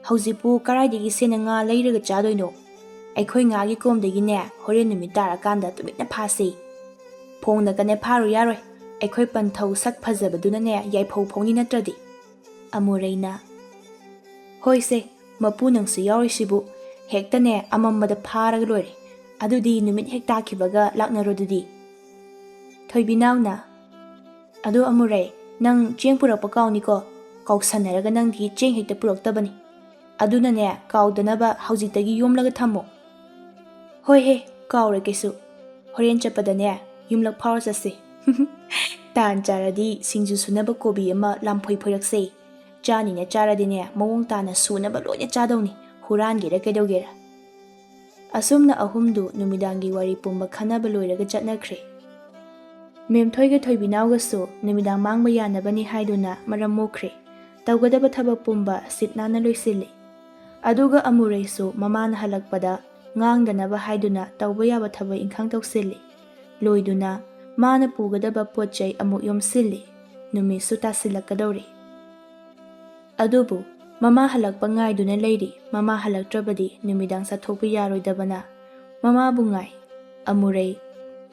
ꯍꯧꯖꯤꯛꯄꯨ ꯀꯔꯥꯏꯗꯒꯤ ꯁꯦꯠꯅ ꯉꯥ ꯂꯩꯔꯒ ꯆꯥꯗꯣꯏꯅꯣ? ꯑꯩꯈꯣꯏ ꯉꯥꯒꯤ ꯀꯣꯝꯗꯒꯤꯅꯦ, ꯍꯣꯔꯦꯟ ꯅꯨꯃꯤꯠ ꯇꯥꯔꯀꯥꯟꯗ ꯇꯨꯃꯤꯟꯅ ꯐꯥꯁꯦ꯫ ꯐꯣꯡꯗꯒꯅꯦ ꯐꯥꯔꯨ ꯌꯥꯔꯣꯏ꯫ ꯑꯩꯈꯣꯏ ꯄꯟꯊꯧ ꯁꯛ ꯐꯖꯕꯗꯨꯅꯅꯦ ꯌꯥꯏꯐꯧ ꯐꯣꯡꯅꯤ ꯅꯠꯇ꯭ꯔꯗꯤ"꯫ ꯑꯃꯨꯔꯩꯅ, "ꯍꯣꯏꯁꯦ, ꯃꯄꯨ ꯅꯪꯁꯨ ꯌꯥꯎꯔꯤꯁꯤꯕꯨ꯫ ꯍꯦꯛꯇꯅꯦ ꯑꯃꯝꯕꯗ ꯐꯥꯔꯒ ꯂꯣꯏꯔꯦ꯫ ꯑꯗꯨꯗꯤ ꯅꯨꯃꯤꯠ ꯍꯦꯛ ꯇꯥꯈꯤꯕꯒ ꯂꯥꯛꯅꯔꯣ ꯑꯗꯨꯗꯤ"꯫ ꯊꯣꯏꯕꯤꯅꯥꯎꯅ, "ꯑꯗꯣ ꯑꯃꯨꯔꯩ, ꯅꯪ ꯆꯦꯡ ꯄꯨꯔꯛꯄ ꯀꯥꯎꯅꯤꯀꯣ꯫ ꯀꯥꯎꯁꯟꯅꯔꯒ ꯅꯪꯗꯤ ꯆꯦꯡ ꯍꯦꯛꯇ ꯄꯨꯔꯛꯇꯕꯅꯤ꯫ ꯑꯗꯨꯅꯅꯦ, ꯀꯥꯎꯗꯅꯕ ꯍꯧꯖꯤꯛꯇꯒꯤ ꯌꯣꯝꯂꯒ ꯊꯝꯃꯣ"꯫ "ꯍꯣꯏ ꯍꯦ, ꯀꯥꯎꯔꯣꯏ ꯀꯩꯁꯨ꯫ ꯍꯣꯔꯦꯟ ꯆꯠꯄꯗꯅꯦ, ꯌꯨꯝꯂꯛ ꯐꯥꯎꯔ ꯆꯠꯁꯦ꯫ ꯇꯥꯟ ꯆꯥꯔꯗꯤ ꯁꯤꯡꯖꯨ ꯁꯨꯅꯕ ꯀꯣꯕꯤ ꯑꯃ ꯂꯥꯝꯐꯣꯏ ꯐꯣꯏꯔꯛꯁꯦ꯫ ꯆꯥꯅꯤꯅ ꯆꯥꯔꯗꯤꯅꯦ, ꯃꯑꯣꯡ ꯇꯥꯅ ꯁꯨꯅꯕ ꯂꯣꯏꯅ ꯆꯥꯗꯧꯅꯤ, ꯍꯨꯔꯥꯟꯒꯦꯔꯥ ꯀꯩꯗꯧꯒꯦꯔꯥ"꯫ ꯑꯁꯨꯝꯅ ꯑꯍꯨꯝꯗꯨ ꯅꯨꯃꯤꯗꯥꯡꯒꯤ ꯋꯥꯔꯤ ꯄꯨꯝꯕ ꯈꯟꯅꯕ ꯂꯣꯏꯔꯒ ꯆꯠꯅꯈ꯭ꯔꯦ꯫ ꯃꯦꯝꯊꯣꯏꯒ ꯊꯣꯏꯕꯤꯅꯥꯎꯒꯁꯨ ꯅꯨꯃꯤꯗꯥꯡ ꯃꯥꯡꯕ ꯌꯥꯅꯕꯅꯤ ꯍꯥꯏꯗꯨꯅ ꯃꯔꯝ ꯃꯣꯛꯈ꯭ꯔꯦ꯫ ꯇꯧꯒꯗꯕ ꯊꯕꯛ ꯄꯨꯝꯕ ꯁꯤꯠ ꯅꯥꯟꯅ ꯂꯣꯏꯁꯤꯜꯂꯤ꯫ ꯑꯗꯨꯒ ꯑꯃꯨꯔꯩꯁꯨ ꯃꯃꯥꯅ ꯍꯜꯂꯛꯄꯗ ꯉꯥꯡꯗꯅꯕ ꯍꯥꯏꯗꯨꯅ ꯇꯧꯕ ꯌꯥꯕ ꯊꯕꯛ ꯏꯪꯈꯥꯡ ꯇꯧꯁꯤꯜꯂꯤ꯫ ꯂꯣꯏꯗꯨꯅ ꯃꯥꯅ ꯄꯨꯒꯗꯕ ꯄꯣꯠ ꯆꯩ ꯑꯃꯨꯛ ꯌꯣꯝꯁꯤꯜꯂꯤ꯫ ꯅꯨꯃꯤꯠꯁꯨ ꯇꯥꯁꯤꯜꯂꯛꯀꯗꯧꯔꯦ꯫ ꯑꯗꯨꯕꯨ ꯃꯃꯥ ꯍꯜꯂꯛꯄ ꯉꯥꯏꯗꯨꯅ ꯂꯩꯔꯤ꯫ ꯃꯃꯥ ꯍꯜꯂꯛꯇ꯭ꯔꯕꯗꯤ ꯅꯨꯃꯤꯗꯥꯡ ꯆꯠꯊꯣꯛꯄ ꯌꯥꯔꯣꯏꯗꯕꯅ ꯃꯃꯥꯕꯨ ꯉꯥꯏ꯫ ꯑꯃꯨꯔꯩ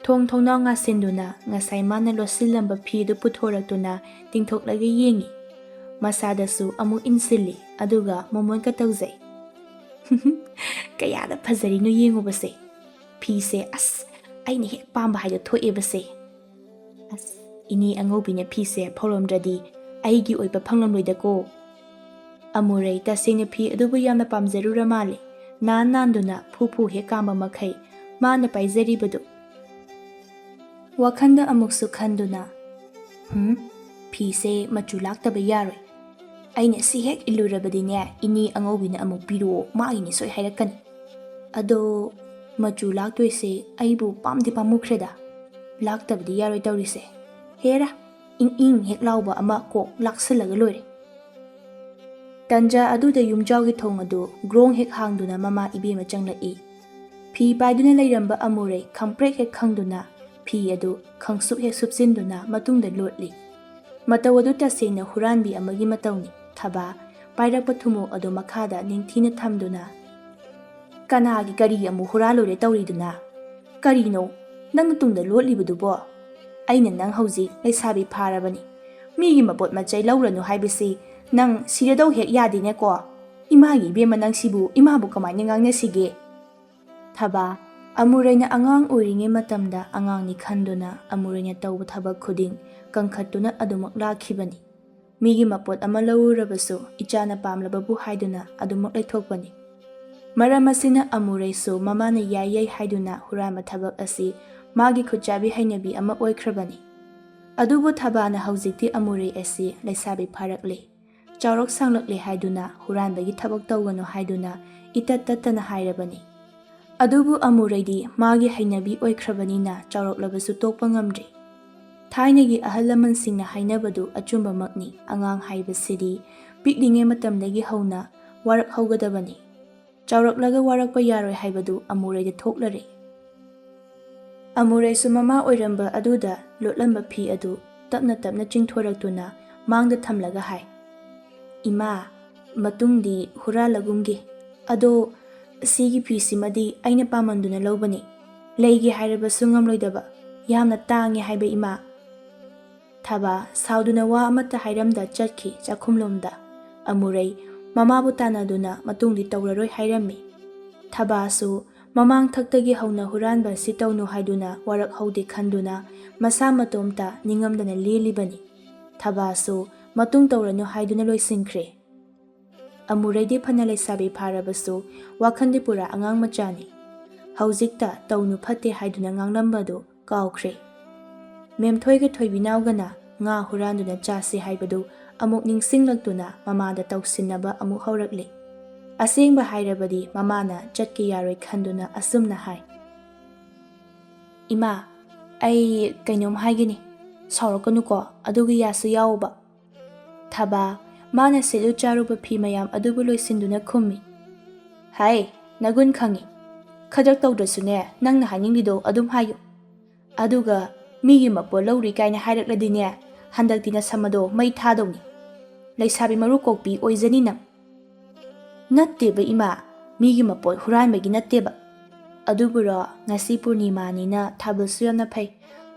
ꯊꯣꯡ ꯊꯣꯡꯅꯥꯎ ꯉꯥꯁꯤꯟꯗꯨꯅ ꯉꯁꯥꯏ ꯃꯥꯅ ꯂꯣꯠꯁꯤꯜꯂꯝꯕ ꯐꯤꯗꯨ ꯄꯨꯊꯣꯔꯛꯇꯨꯅ ꯇꯤꯡꯊꯣꯛꯂꯒ ꯌꯦꯡꯉꯤ꯫ ꯃꯁꯥꯗꯁꯨ ꯑꯃꯨꯛ ꯏꯟꯁꯤꯜꯂꯤ, ꯑꯗꯨꯒ ꯃꯣꯃꯣꯟꯒ ꯇꯧꯖꯩ꯫ "ꯀꯌꯥꯗ ꯐꯖꯔꯤꯅꯣ ꯌꯦꯡꯉꯨꯕꯁꯦ꯫ ꯐꯤꯁꯦ, ꯑꯁ, ꯑꯩꯅ ꯍꯦꯛ ꯄꯥꯝꯕ ꯍꯥꯏꯗꯣ ꯊꯣꯛꯑꯦꯕꯁꯦ꯫ ꯑꯁ, ꯏꯅꯦ ꯑꯉꯧꯕꯤꯅ ꯐꯤꯁꯦ ꯐꯧꯔꯝꯗ꯭ꯔꯗꯤ ꯑꯩꯒꯤ ꯑꯣꯏꯕ ꯐꯪꯂꯝꯂꯣꯏꯗꯀꯣ"꯫ ꯑꯃꯨꯔꯩ ꯇꯁꯦꯡꯅ ꯐꯤ ꯑꯗꯨꯕꯨ ꯌꯥꯝꯅ ꯄꯥꯝꯖꯔꯨꯔ ꯃꯥꯜꯂꯦ꯫ ꯅꯥꯟ ꯅꯥꯟꯗꯨꯅ ꯐꯨ ꯐꯨ ꯍꯦꯛ ꯀꯥꯝꯕ ꯃꯈꯩ ꯃꯥꯅ ꯄꯥꯏꯖꯔꯤꯕꯗꯨ꯫ ꯋꯥꯈꯜꯗ ꯑꯃꯨꯛꯁꯨ ꯈꯟꯗꯨꯅ, "ꯍꯨꯝ, ꯐꯤꯁꯦ ꯃꯆꯨ ꯂꯥꯛꯇꯕ ꯌꯥꯔꯣꯏ꯫ ꯑꯩꯅ ꯁꯤ ꯍꯦꯛ ꯏꯜꯂꯨꯔꯕꯗꯤꯅꯦ, ꯏꯅꯦ ꯑꯉꯧꯕꯤꯅ ꯑꯃꯨꯛ ꯄꯤꯔꯛꯑꯣ, ꯃꯥꯒꯤꯅꯤ ꯁꯣꯏ ꯍꯥꯏꯔꯛꯀꯅꯤ꯫ ꯑꯗꯣ ꯃꯆꯨ ꯂꯥꯛꯇꯣꯏꯁꯦ ꯑꯩꯕꯨ ꯄꯥꯝꯗꯤ ꯄꯥꯝꯃꯨꯈ꯭ꯔꯦꯗ꯫ ꯂꯥꯛꯇꯕꯗꯤ ꯌꯥꯔꯣꯏ ꯇꯧꯔꯤꯁꯦ꯫ ꯍꯦꯔꯥ, ꯏꯪ ꯏꯪ ꯍꯦꯛ ꯂꯥꯎꯕ ꯑꯃ ꯀꯣꯛ ꯂꯥꯛꯁꯜꯂꯒ ꯂꯣꯏꯔꯦ"꯫ ꯇꯟꯖꯥ ꯑꯗꯨꯗ ꯌꯨꯝꯖꯥꯎꯒꯤ ꯊꯣꯡ ꯑꯗꯨ ꯒ꯭ꯔꯣꯡ ꯍꯦꯛ ꯍꯥꯡꯗꯨꯅ ꯃꯃꯥ ꯏꯕꯦꯝꯃ ꯆꯪꯂꯛꯏ꯫ ꯐꯤ ꯄꯥꯏꯗꯨꯅ ꯂꯩꯔꯝꯕ ꯑꯃꯨꯔꯩ ꯈꯪꯄ꯭ꯔꯦꯛ ꯍꯦꯛ ꯈꯪꯗꯨꯅ ꯐꯤ ꯑꯗꯨ ꯈꯪꯁꯨꯞ ꯍꯦꯛ ꯁꯨꯞꯆꯤꯟꯗꯨꯅ ꯃꯇꯨꯡꯗ ꯂꯣꯠꯂꯤ꯫ ꯃꯇꯧ ꯑꯗꯨ ꯇꯁꯦꯡꯅ ꯍꯨꯔꯥꯟꯕꯤ ꯑꯃꯒꯤ ꯃꯇꯧꯅꯤ꯫ ꯊꯕꯥ ꯄꯥꯏꯔꯛꯄ ꯊꯨꯝꯃꯣꯛ ꯑꯗꯨ ꯃꯈꯥꯗ ꯅꯤꯡꯊꯤꯅ ꯊꯝꯗꯨꯅ, "ꯀꯅꯥꯒꯤ ꯀꯔꯤ ꯑꯃꯨꯛ ꯍꯨꯔꯥꯜꯂꯨꯔꯦ ꯇꯧꯔꯤꯗꯨꯅ? ꯀꯔꯤꯅꯣ ꯅꯪꯅ ꯇꯨꯡꯗ ꯂꯣꯠꯂꯤꯕꯗꯨꯕꯣ? ꯑꯩꯅ ꯅꯪ ꯍꯧꯖꯤꯛ ꯂꯩꯁꯥꯕꯤ ꯐꯥꯔꯕꯅꯤ꯫ ꯃꯤꯒꯤ ꯃꯄꯣꯠ ꯃꯆꯩ ꯂꯧꯔꯅꯨ ꯍꯥꯏꯕꯁꯤ ꯅꯪ ꯁꯤꯔꯗꯧ ꯍꯦꯛ ꯌꯥꯗꯦꯅꯦꯀꯣ꯫ ꯏꯃꯥꯒꯤ ꯏꯕꯦꯝꯃ, ꯅꯪꯁꯤꯕꯨ ꯏꯃꯥꯕꯨ ꯀꯃꯥꯏꯅ ꯉꯥꯡꯅꯁꯤꯒꯦ?" ꯊꯕꯥ, ꯑꯃꯨꯔꯩꯅ ꯑꯉꯥꯡ ꯑꯣꯏꯔꯤꯉꯩ ꯃꯇꯝꯗ ꯑꯉꯥꯡꯅꯤ ꯈꯟꯗꯨꯅ ꯑꯃꯨꯔꯩꯅ ꯇꯧꯕ ꯊꯕꯛ ꯈꯨꯗꯤꯡ ꯀꯟꯈꯠꯇꯨꯅ ꯑꯗꯨꯃꯛ ꯂꯥꯛꯈꯤꯕꯅꯤ꯫ ꯃꯤꯒꯤ ꯃꯄꯣꯠ ꯑꯃ ꯂꯧꯔꯨꯔꯕꯁꯨ ꯏꯆꯥꯅ ꯄꯥꯝꯂꯕꯕꯨ ꯍꯥꯏꯗꯨꯅ ꯑꯗꯨꯃꯛ ꯂꯩꯊꯣꯛꯄꯅꯤ꯫ ꯃꯔꯝ ꯑꯁꯤꯅ ꯑꯃꯨꯔꯩꯁꯨ ꯃꯃꯥꯅ ꯌꯥꯏ ꯌꯥꯏ ꯍꯥꯏꯗꯨꯅ ꯍꯨꯔꯥꯟꯕ ꯊꯕꯛ ꯑꯁꯤ ꯃꯥꯒꯤ ꯈꯨꯠꯆꯥꯕꯤ ꯍꯩꯅꯕꯤ ꯑꯃ ꯑꯣꯏꯈ꯭ꯔꯕꯅꯤ꯫ ꯑꯗꯨꯕꯨ ꯊꯕꯥꯅ ꯍꯧꯖꯤꯛꯇꯤ ꯑꯃꯨꯔꯩ ꯑꯁꯤ ꯂꯩꯁꯥꯕꯤ ꯐꯥꯔꯛꯂꯦ, ꯆꯥꯎꯔꯛ ꯁꯥꯡꯂꯛꯂꯦ ꯍꯥꯏꯗꯨꯅ ꯍꯨꯔꯥꯟꯕꯒꯤ ꯊꯕꯛ ꯇꯧꯒꯅꯨ ꯍꯥꯏꯗꯨꯅ ꯏꯇꯠ ꯇꯠꯇꯅ ꯍꯥꯏꯔꯕꯅꯤ꯫ ꯑꯗꯨꯕꯨ ꯑꯃꯨꯔꯩꯗꯤ ꯃꯥꯒꯤ ꯍꯩꯅꯕꯤ ꯑꯣꯏꯈ꯭ꯔꯕꯅꯤꯅ ꯆꯥꯎꯔꯛꯂꯕꯁꯨ ꯇꯣꯛꯄ ꯉꯝꯗ꯭ꯔꯤ꯫ ꯊꯥꯏꯅꯒꯤ ꯑꯍꯜ ꯂꯃꯟꯁꯤꯡꯅ ꯍꯥꯏꯅꯕꯗꯨ ꯑꯆꯨꯝꯕꯃꯛꯅꯤ, ꯑꯉꯥꯡ ꯍꯥꯏꯕꯁꯤꯗꯤ ꯄꯤꯛꯂꯤꯉꯩ ꯃꯇꯝꯗꯒꯤ ꯍꯧꯅ ꯋꯥꯔꯛꯍꯧꯒꯗꯕꯅꯤ꯫ ꯆꯥꯎꯔꯛꯂꯒ ꯋꯥꯔꯛꯄ ꯌꯥꯔꯣꯏ ꯍꯥꯏꯕꯗꯨ ꯑꯃꯨꯔꯩꯗ ꯊꯣꯛꯂꯔꯦ꯫ ꯑꯃꯨꯔꯩꯁꯨ ꯃꯃꯥ ꯑꯣꯏꯔꯝꯕ ꯑꯗꯨꯗ ꯂꯣꯠꯂꯝꯕ ꯐꯤ ꯑꯗꯨ ꯇꯞꯅ ꯇꯞꯅ ꯆꯤꯡꯊꯣꯔꯛꯇꯨꯅ ꯃꯥꯡꯗ ꯊꯝꯂꯒ ꯍꯥꯏ, "ꯏꯃꯥ, ꯃꯇꯨꯡꯗꯤ ꯍꯨꯔꯥꯜꯂꯒꯨꯝꯒꯦ꯫ ꯑꯗꯣ ꯁꯤꯒꯤ ꯐꯤꯁꯤꯃꯗꯤ ꯑꯩꯅ ꯄꯥꯝꯃꯟꯗꯨꯅ ꯂꯧꯕꯅꯤ꯫ ꯂꯩꯒꯦ ꯍꯥꯏꯔꯕꯁꯨ ꯉꯝꯂꯣꯏꯗꯕ, ꯌꯥꯝꯅ ꯇꯥꯡꯉꯦ ꯍꯥꯏꯕ ꯏꯃꯥ!" ꯊꯕꯥ ꯁꯥꯎꯗꯨꯅ ꯋꯥ ꯑꯃꯠꯇ ꯍꯥꯏꯔꯝꯗ ꯆꯠꯈꯤ ꯆꯥꯛꯈꯨꯝꯂꯣꯝꯗ꯫ ꯑꯃꯨꯔꯩ ꯃꯃꯥꯕꯨ ꯇꯥꯟꯅꯗꯨꯅ ꯃꯇꯨꯡꯗꯤ ꯇꯧꯔꯔꯣꯏ ꯍꯥꯏꯔꯝꯃꯤ꯫ ꯊꯕꯥꯁꯨ ꯃꯃꯥꯡ ꯊꯛꯇꯒꯤ ꯍꯧꯅ ꯍꯨꯔꯥꯟꯕ ꯑꯁꯤ ꯇꯧꯅꯨ ꯍꯥꯏꯗꯨꯅ ꯋꯥꯔꯛꯍꯧꯗꯦ ꯈꯟꯗꯨꯅ ꯃꯁꯥ ꯃꯇꯣꯝꯇ ꯅꯤꯡꯉꯝꯗꯅ ꯂꯦꯜꯂꯤꯕꯅꯤ꯫ ꯊꯕꯥꯁꯨ ꯃꯇꯨꯡ ꯇꯧꯔꯅꯨ ꯍꯥꯏꯗꯨꯅ ꯂꯣꯏꯁꯤꯟꯈ꯭ꯔꯦ꯫ ꯑꯃꯨꯔꯩꯗꯤ ꯐꯅ ꯂꯩꯁꯥꯕꯤ ꯐꯥꯔꯕꯁꯨ ꯋꯥꯈꯜꯗꯤ ꯄꯨꯔꯥ ꯑꯉꯥꯡ ꯃꯆꯥꯅꯤ꯫ ꯍꯧꯖꯤꯛꯇ ꯇꯧꯅꯨ ꯐꯠꯇꯦ ꯍꯥꯏꯗꯨꯅ ꯉꯥꯡꯂꯝꯕꯗꯨ ꯀꯥꯎꯈ꯭ꯔꯦ꯫ ꯃꯦꯝꯊꯣꯏꯒ ꯊꯣꯏꯕꯤꯅꯥꯎꯒꯅ ꯉꯥ ꯍꯨꯔꯥꯟꯗꯨꯅ ꯆꯥꯁꯤ ꯍꯥꯏꯕꯗꯨ ꯑꯃꯨꯛ ꯅꯤꯡꯁꯤꯡꯂꯛꯇꯨꯅ ꯃꯃꯥꯗ ꯇꯧꯁꯤꯟꯅꯕ ꯑꯃꯨꯛ ꯍꯧꯔꯛꯂꯤ꯫ ꯑꯁꯦꯡꯕ ꯍꯥꯏꯔꯕꯗꯤ ꯃꯃꯥꯅ ꯆꯠꯀꯦ ꯌꯥꯔꯣꯏ ꯈꯟꯗꯨꯅ ꯑꯁꯨꯝꯅ ꯍꯥꯏ, "ꯏꯃꯥ, ꯑꯩ ꯀꯩꯅꯣꯝ ꯍꯥꯏꯒꯦꯅꯦ, ꯁꯥꯎꯔꯛꯀꯅꯨꯀꯣ, ꯑꯗꯨꯒꯤ ꯌꯥꯁꯨ ꯌꯥꯎꯕ꯫" ꯊꯕꯥ ꯃꯥꯅ ꯁꯦꯠꯂꯨ ꯆꯥꯔꯨꯕ ꯐꯤ ꯃꯌꯥꯝ ꯑꯗꯨꯕꯨ ꯂꯣꯏꯁꯤꯟꯗꯨꯅ ꯈꯨꯝꯃꯤ, "ꯍꯥꯏ, ꯅꯒꯨꯟ ꯈꯪꯉꯤ꯫ ꯈꯗ꯭ꯔꯛ ꯇꯧꯗ꯭ꯔꯁꯨꯅꯦ, ꯅꯪꯅ ꯍꯥꯏꯅꯤꯡꯂꯤꯗꯣ ꯑꯗꯨꯝ ꯍꯥꯏꯌꯨ꯫ ꯑꯗꯨꯒ ꯃꯤꯒꯤ ꯃꯄꯣꯠ ꯂꯧꯔꯤ ꯀꯥꯏꯅ ꯍꯥꯏꯔꯛꯂꯗꯤꯅꯦ, ꯍꯟꯗꯛꯇꯤ ꯅꯁꯝ ꯑꯗꯣ ꯃꯩ ꯊꯥꯗꯧꯅꯤ꯫ ꯂꯩꯁꯥꯕꯤ ꯃꯔꯨ ꯀꯣꯛꯄꯤ ꯑꯣꯏꯖꯅꯤ ꯅꯪ꯫ ꯅꯠꯇꯦꯕ ꯏꯃꯥ, ꯃꯤꯒꯤ ꯃꯄꯣꯠ ꯍꯨꯔꯥꯟꯕꯒꯤ ꯅꯠꯇꯦꯕ꯫ ꯑꯗꯨꯕꯨꯔꯣ, ꯉꯁꯤ ꯄꯨꯔꯅꯤꯃꯥꯅꯤꯅ ꯊꯥꯕꯜꯁꯨ ꯌꯥꯝꯅ ꯐꯩ꯫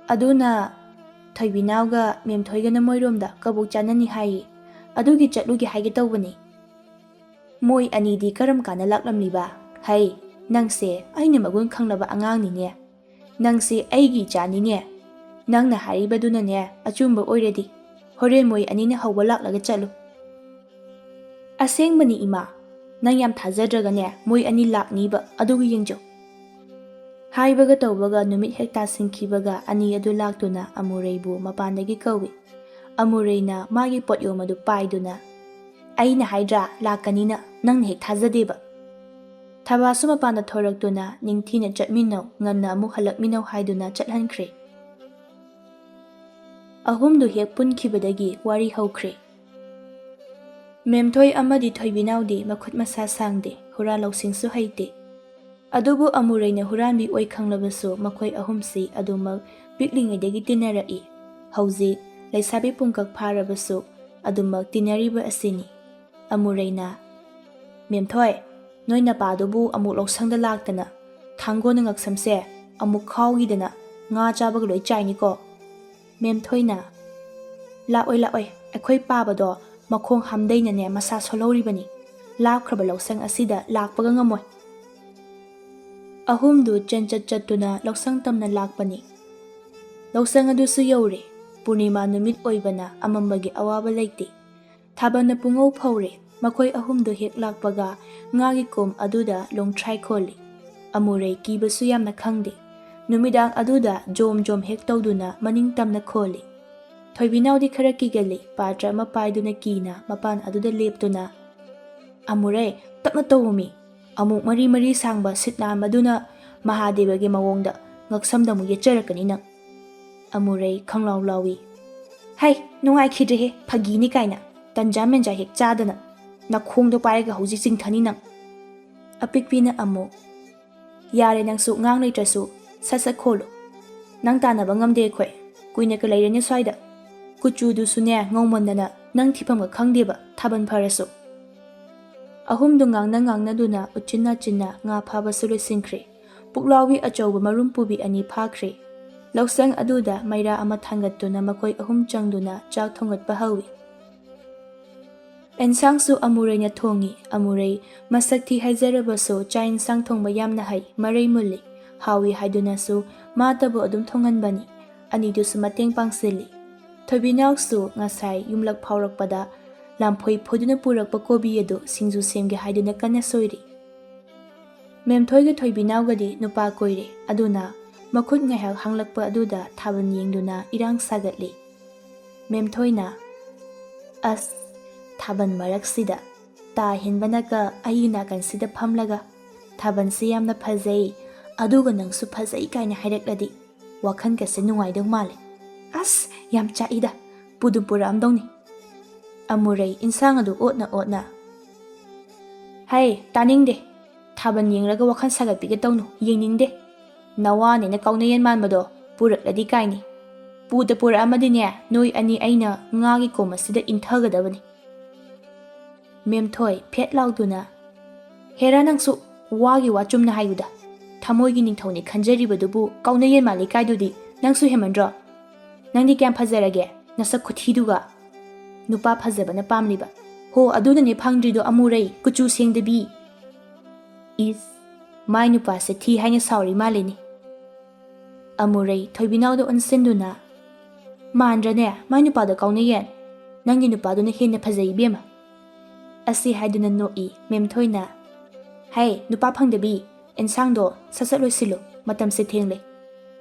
ꯑꯗꯨꯅ ꯊꯣꯏꯕꯤꯅꯥꯎꯒ ꯃꯦꯝꯊꯣꯏꯒꯅ ꯃꯣꯏꯔꯣꯝꯗ ꯀꯕꯣꯛ ꯆꯥꯅꯅꯤ ꯍꯥꯏꯌꯦ꯫ ꯑꯗꯨꯒꯤ ꯆꯠꯂꯨꯒꯦ ꯍꯥꯏꯒꯦ ꯇꯧꯕꯅꯤ꯫ ꯃꯣꯏ ꯑꯅꯤꯗꯤ ꯀꯔꯝ ꯀꯥꯟꯗ ꯂꯥꯛꯂꯝꯂꯤꯕ? ꯍꯩ, ꯅꯪꯁꯦ ꯑꯩꯅ ꯃꯒꯨꯟ ꯈꯪꯂꯕ ꯑꯉꯥꯡꯅꯤꯅꯦ꯫ ꯅꯪꯁꯦ ꯑꯩꯒꯤ ꯏꯆꯥꯅꯤꯅꯦ꯫ ꯅꯪꯅ ꯍꯥꯏꯔꯤꯕꯗꯨꯅꯅꯦ ꯑꯆꯨꯝꯕ ꯑꯣꯏꯔꯗꯤ, ꯍꯣꯔꯦꯟ ꯃꯣꯏ ꯑꯅꯤꯅ ꯍꯧꯕ ꯂꯥꯛꯂꯒ ꯆꯠꯂꯨ꯫ ꯑꯁꯦꯡꯕꯅꯤ ꯏꯃꯥ, ꯅꯪ ꯌꯥꯝ ꯊꯥꯖꯗ꯭ꯔꯒꯅꯦ ꯃꯣꯏ ꯑꯅꯤ ꯂꯥꯛꯅꯤꯕ, ꯑꯗꯨꯒ ꯌꯦꯡꯖꯧ꯫ ꯍꯥꯏꯕꯒ ꯇꯧꯕꯒ ꯅꯨꯃꯤꯠ ꯍꯦꯛ ꯇꯥꯁꯤꯟꯈꯤꯕꯒ ꯑꯅꯤ ꯑꯗꯨ ꯂꯥꯛꯇꯨꯅ ꯑꯃꯨꯔꯩꯕꯨ ꯃꯄꯥꯟꯗꯒꯤ ꯀꯧꯏ꯫ ꯑꯃꯨꯔꯩꯅ ꯃꯥꯒꯤ ꯄꯣꯠꯌꯣꯝ ꯑꯗꯨ ꯄꯥꯏꯗꯨꯅ, "ꯑꯩꯅ ꯍꯥꯏꯗ꯭ꯔꯥ ꯂꯥꯛꯀꯅꯤꯅ, ꯅꯪꯅ ꯍꯦꯛ ꯊꯥꯖꯗꯦꯕ?" ꯊꯕꯥꯁꯨ ꯃꯄꯥꯟꯗ ꯊꯣꯔꯛꯇꯨꯅ, "ꯅꯤꯡꯊꯤꯅ ꯆꯠꯃꯤꯟꯅꯧ, ꯉꯟꯅ ꯑꯃꯨꯛ ꯍꯜꯂꯛꯃꯤꯟꯅꯧ" ꯍꯥꯏꯗꯨꯅ ꯆꯠꯍꯟꯈ꯭ꯔꯦ꯫ ꯑꯍꯨꯝꯗꯨ ꯍꯦꯛ ꯄꯨꯟꯈꯤꯕꯗꯒꯤ ꯋꯥꯔꯤ ꯍꯧꯈ꯭ꯔꯦ꯫ ꯃꯦꯝꯊꯣꯏ ꯑꯃꯗꯤ ꯊꯣꯏꯕꯤꯅꯥꯎꯗꯤ ꯃꯈꯨꯠ ꯃꯁꯥ ꯁꯥꯡꯗꯦ, ꯍꯨꯔꯥꯟ ꯂꯧꯁꯤꯡꯁꯨ ꯍꯩꯇꯦ꯫ ꯑꯗꯨꯕꯨ ꯑꯃꯨꯔꯩꯅ ꯍꯨꯔꯥꯟꯕꯤ ꯑꯣꯏ ꯈꯪꯂꯕꯁꯨ ꯃꯈꯣꯏ ꯑꯍꯨꯝꯁꯤ ꯑꯗꯨꯃꯛ ꯄꯤꯛꯂꯤꯉꯩꯗꯒꯤ ꯇꯤꯟꯅꯔꯛꯏ꯫ ꯍꯧꯖꯤꯛ ꯂꯩꯁꯥꯕꯤ ꯄꯨꯡꯀꯛ ꯐꯥꯔꯕꯁꯨ ꯑꯗꯨꯃꯛ ꯇꯤꯟꯅꯔꯤꯕ ꯑꯁꯤꯅꯤ꯫ ꯑꯃꯨꯔꯩꯅ, "ꯃꯦꯝꯊꯣꯏ, ꯅꯣꯏ ꯅꯄꯥꯗꯨꯕꯨ ꯑꯃꯨꯛ ꯂꯧꯁꯪꯗ ꯂꯥꯛꯇꯅ, ꯊꯥꯡꯒꯣꯟꯅ ꯉꯛꯁꯝꯁꯦ ꯑꯃꯨꯛ ꯈꯥꯎꯈꯤꯗꯅ ꯉꯥ ꯆꯥꯕꯒ ꯂꯣꯏ ꯆꯥꯏꯅꯤꯀꯣ?" ꯃꯦꯝꯊꯣꯏꯅ, "ꯂꯥꯛꯑꯣꯏ, ꯂꯥꯛꯑꯣꯏ, ꯑꯩꯈꯣꯏ ꯄꯥꯕꯗꯣ ꯃꯈꯣꯡ ꯍꯥꯝꯗꯩꯅꯅꯦ ꯃꯁꯥ ꯁꯣꯜꯍꯧꯔꯤꯕꯅꯤ, ꯂꯥꯞꯈ꯭ꯔꯕ ꯂꯧꯁꯪ ꯑꯁꯤꯗ ꯂꯥꯛꯄꯒ ꯉꯝꯃꯣꯏ"꯫ ꯑꯍꯨꯝꯗꯨ ꯆꯦꯟꯆꯠ ꯆꯠꯇꯨꯅ ꯂꯧꯁꯪ ꯇꯝꯅ ꯂꯥꯛꯄꯅꯤ꯫ ꯂꯧꯁꯪ ꯑꯗꯨꯁꯨ ꯌꯧꯔꯦ꯫ ꯄꯨꯔꯅꯤꯃꯥ ꯅꯨꯃꯤꯠ ꯑꯣꯏꯕꯅ ꯑꯃꯝꯕꯒꯤ ꯑꯋꯥꯕ ꯂꯩꯇꯦ꯫ ꯊꯥꯕꯜꯅ ꯄꯨꯡꯍꯧ ꯐꯧꯔꯦ꯫ ꯃꯈꯣꯏ ꯑꯍꯨꯝꯗꯨ ꯍꯦꯛ ꯂꯥꯛꯄꯒ ꯉꯥꯒꯤ ꯀꯣꯝ ꯑꯗꯨꯗ ꯂꯣꯡꯊ꯭ꯔꯥꯏ ꯈꯣꯜꯂꯤ꯫ ꯑꯃꯨꯔꯩ ꯀꯤꯕꯁꯨ ꯌꯥꯝꯅ ꯈꯪꯗꯦ꯫ ꯅꯨꯃꯤꯗꯥꯡ ꯑꯗꯨꯗ ꯖꯣꯝ ꯖꯣꯝ ꯍꯦꯛ ꯇꯧꯗꯨꯅ ꯃꯅꯤꯡ ꯇꯝꯅ ꯈꯣꯜꯂꯤ꯫ ꯊꯣꯏꯕꯤꯅꯥꯎꯗꯤ ꯈꯔ ꯀꯤꯒꯜꯂꯤ꯫ ꯄꯥꯇ꯭ꯔ ꯑꯃ ꯄꯥꯏꯗꯨꯅ ꯀꯤꯅ ꯃꯄꯥꯟ ꯑꯗꯨꯗ ꯂꯦꯞꯇꯨꯅ, "ꯑꯃꯨꯔꯩ, ꯇꯞꯅ ꯇꯧꯑꯣꯃꯤ꯫ ꯑꯃꯨꯛ ꯃꯔꯤ ꯃꯔꯤ ꯁꯥꯡꯕ ꯁꯤꯠ ꯅꯥꯟꯕꯗꯨꯅ ꯃꯍꯥꯗꯦꯕꯒꯤ ꯃꯑꯣꯡꯗ ꯉꯛꯁꯝꯗ ꯑꯃꯨꯛ ꯌꯦꯠꯆꯔꯛꯀꯅꯤ ꯅꯪ"꯫ ꯑꯃꯨꯔꯩ ꯈꯪꯂꯥꯎ ꯂꯥꯎꯏ꯫ "ꯍꯩ, ꯅꯨꯡꯉꯥꯏꯈꯤꯗ꯭ꯔꯦꯍꯦ, ꯐꯥꯒꯤꯅꯤ ꯀꯥꯏꯅ꯫ ꯇꯟꯖꯥ ꯃꯦꯟꯖꯥ ꯍꯦꯛ ꯆꯥꯗꯅ꯫ ꯅꯈꯣꯡꯗꯣ ꯄꯥꯏꯔꯒ ꯍꯧꯖꯤꯛ ꯆꯤꯡꯊꯅꯤ ꯅꯪ"꯫ ꯑꯄꯤꯛꯄꯤꯅ ꯑꯃꯨꯛ, "ꯌꯥꯔꯦ, ꯅꯪꯁꯨ ꯉꯥꯡ ꯂꯩꯇ꯭ꯔꯁꯨ ꯁꯠ ꯁꯠ ꯈꯣꯜꯂꯨ"꯫ "ꯅꯪ ꯇꯥꯟꯅꯕ ꯉꯝꯗꯦ ꯑꯩꯈꯣꯏ꯫ ꯀꯨꯏꯅ ꯀ ꯂꯩꯔꯅꯤ ꯁ꯭ꯋꯥꯏꯗ꯫ ꯀꯨꯆꯨꯗꯨꯁꯨꯅꯦ ꯉꯧꯃꯟꯗꯅ ꯅꯪ ꯊꯤꯐꯝꯒ ꯈꯪꯗꯦꯕ, ꯊꯥꯕꯜ ꯐꯔꯁꯨ"꯫ ꯑꯍꯨꯝꯗꯨ ꯉꯥꯡꯅ ꯉꯥꯡꯅꯗꯨꯅ ꯎꯆꯤꯟ ꯅꯥꯆꯤꯟꯅ ꯉꯥ ꯐꯥꯕꯁꯨ ꯂꯣꯏꯁꯤꯟꯈ꯭ꯔꯦ꯫ ꯄꯨꯛꯂꯥꯎꯕꯤ ꯑꯆꯧꯕ ꯃꯔꯨꯝ ꯄꯨꯕꯤ ꯑꯅꯤ ꯐꯥꯈ꯭ꯔꯦ꯫ ꯂꯧꯁꯪ ꯑꯗꯨꯗ ꯃꯩꯔꯥ ꯑꯃ ꯊꯥꯡꯒꯠꯇꯨꯅ ꯃꯈꯣꯏ ꯑꯍꯨꯝ ꯆꯪꯗꯨꯅ ꯆꯥꯛ ꯊꯣꯡꯒꯠꯄ ꯍꯧꯏ꯫ ꯑꯦꯟꯁꯥꯡꯁꯨ ꯑꯃꯨꯔꯩꯅ ꯊꯣꯡꯉꯤ꯫ ꯑꯃꯨꯔꯩ ꯃꯁꯛ ꯊꯤ ꯍꯥꯏꯖꯔꯕꯁꯨ ꯆꯥꯛ ꯌꯦꯟꯁꯥꯡ ꯊꯣꯡꯕ ꯌꯥꯝꯅ ꯍꯩ, ꯃꯔꯩ ꯃꯨꯜꯂꯤ꯫ ꯍꯥꯎꯏ ꯍꯥꯏꯗꯨꯅꯁꯨ ꯃꯥꯇꯕꯨ ꯑꯗꯨꯝ ꯊꯣꯡꯍꯟꯕꯅꯤ꯫ ꯑꯅꯤꯗꯨꯁꯨ ꯃꯇꯦꯡ ꯄꯥꯡꯁꯤꯜꯂꯤ꯫ ꯊꯣꯏꯕꯤꯅꯥꯎꯁꯨ ꯉꯁꯥꯏ ꯌꯨꯝꯂꯛ ꯐꯥꯎꯔꯛꯄꯗ ꯂꯥꯝꯐꯣꯏ ꯐꯣꯏꯗꯨꯅ ꯄꯨꯔꯛꯄ ꯀꯣꯕꯤ ꯑꯗꯨ ꯁꯤꯡꯖꯨ ꯁꯦꯝꯒꯦ ꯍꯥꯏꯗꯨꯅ ꯀꯟꯅ ꯁꯣꯏꯔꯤ꯫ ꯃꯦꯝꯊꯣꯏꯒ ꯊꯣꯏꯕꯤꯅꯥꯎꯒꯗꯤ ꯅꯨꯄꯥ ꯀꯣꯏꯔꯦ꯫ ꯑꯗꯨꯅ ꯃꯈꯨꯠ ꯉꯥꯏꯍꯥꯛ ꯍꯥꯡꯂꯛꯄ ꯑꯗꯨꯗ ꯊꯥꯕꯜ ꯌꯦꯡꯗꯨꯅ ꯏꯔꯥꯡ ꯁꯥꯒꯠꯂꯤ꯫ ꯃꯦꯝꯊꯣꯏꯅ, "ꯑꯁ, ꯊꯥꯕꯜ ꯃꯔꯛꯁꯤꯗ ꯇꯥ ꯍꯦꯟꯕꯅꯒ ꯑꯩꯒꯤ ꯅꯥꯀꯟꯁꯤꯗ ꯐꯝꯂꯒ, 'ꯊꯥꯕꯜꯁꯤ ꯌꯥꯝꯅ ꯐꯖꯩ, ꯑꯗꯨꯒ ꯅꯪꯁꯨ ꯐꯖꯩ' ꯀꯥꯏꯅ ꯍꯥꯏꯔꯛꯂꯗꯤ ꯋꯥꯈꯜꯒꯁꯦ ꯅꯨꯡꯉꯥꯏꯗꯧ ꯃꯥꯜꯂꯦ꯫ ꯑꯁ, ꯌꯥꯝ ꯆꯥꯛꯏꯗ, ꯄꯨꯗꯨ ꯄꯨꯔꯛꯑꯝꯗꯧꯅꯤ"꯫ ꯑꯃꯨꯔꯩ ꯏꯟꯁꯥꯡ ꯑꯗꯨ ꯑꯣꯠꯅ ꯑꯣꯠꯅ, "ꯍꯩ, ꯇꯥꯅꯤꯡꯗꯦ꯫ ꯊꯥꯕꯜ ꯌꯦꯡꯂꯒ ꯋꯥꯈꯜ ꯁꯥꯒꯠꯄꯤꯒ ꯇꯧꯅꯨ, ꯌꯦꯡꯅꯤꯡꯗꯦ꯫ ꯅꯋꯥꯅꯦꯅ ꯀꯥꯎꯅꯌꯦꯟ ꯃꯥꯟꯕꯗꯣ ꯄꯨꯔꯛꯂꯗꯤ ꯀꯥꯏꯅꯤ꯫ ꯄꯨꯗ ꯄꯨꯔꯛꯑꯃꯗꯤꯅꯦ, ꯅꯣꯏ ꯑꯅꯤ ꯑꯩꯅ ꯉꯥꯒꯤ ꯀꯣꯝ ꯑꯁꯤꯗ ꯏꯟꯊꯒꯗꯕꯅꯤ"꯫ ꯃꯦꯝꯊꯣꯏ ꯐꯦꯠ ꯂꯥꯎꯗꯨꯅ, "ꯍꯦꯔꯥ, ꯅꯪꯁꯨ ꯋꯥꯒꯤ ꯋꯥ ꯆꯨꯝꯅ ꯍꯥꯏꯌꯨꯗ꯫ ꯊꯃꯣꯏꯒꯤ ꯅꯤꯡꯊꯧꯅꯤ ꯈꯟꯖꯔꯤꯕꯗꯨꯕꯨ ꯀꯥꯎꯅꯌꯦꯟ ꯃꯥꯜꯂꯤ ꯀꯥꯏꯗꯨꯗꯤ ꯅꯪꯁꯨ ꯍꯦꯟꯃꯟꯗ꯭ꯔꯣ? ꯅꯪꯗꯤ ꯀꯌꯥꯝ ꯐꯖꯔꯒꯦ, ꯅꯁꯛ ꯈꯨꯊꯤꯗꯨꯒ? ꯅꯨꯄꯥ ꯐꯖꯕꯅ ꯄꯥꯝꯂꯤꯕ꯫ ꯍꯣ, ꯑꯗꯨꯅꯅꯦ ꯐꯪꯗ꯭ꯔꯤꯗꯣ, ꯑꯃꯨꯔꯩ, ꯀꯨꯆꯨ ꯁꯦꯡꯗꯕꯤ"꯫ ꯏꯁ, ꯃꯥꯏ ꯅꯨꯄꯥꯁꯦ ꯊꯤ ꯍꯥꯏꯅ ꯁꯥꯎꯔꯤ ꯃꯥꯜꯂꯤꯅꯤ꯫ ꯑꯃꯨꯔꯩ ꯊꯣꯏꯕꯤꯅꯥꯎꯗ ꯑꯣꯟꯁꯤꯟꯗꯨꯅ, "ꯃꯥꯟꯗ꯭ꯔꯅꯦ ꯃꯥꯏ ꯅꯨꯄꯥꯗꯣ ꯀꯥꯎꯅꯌꯦꯟ? ꯅꯪꯒꯤ ꯅꯨꯄꯥꯗꯨꯅ ꯍꯦꯟꯅ ꯐꯖꯩ ꯏꯕꯦꯝꯃ"꯫ ꯑꯁꯤ ꯍꯥꯏꯗꯨꯅ ꯅꯣꯛꯏ꯫ ꯃꯦꯝꯊꯣꯏꯅ, "ꯍꯩ, ꯅꯨꯄꯥ ꯐꯪꯗꯕꯤ, ꯑꯦꯟꯁꯥꯡꯗꯣ ꯁꯠ ꯁꯠ ꯂꯣꯏꯁꯤꯜꯂꯨ, ꯃꯇꯝꯁꯦ ꯊꯦꯡꯂꯦ"꯫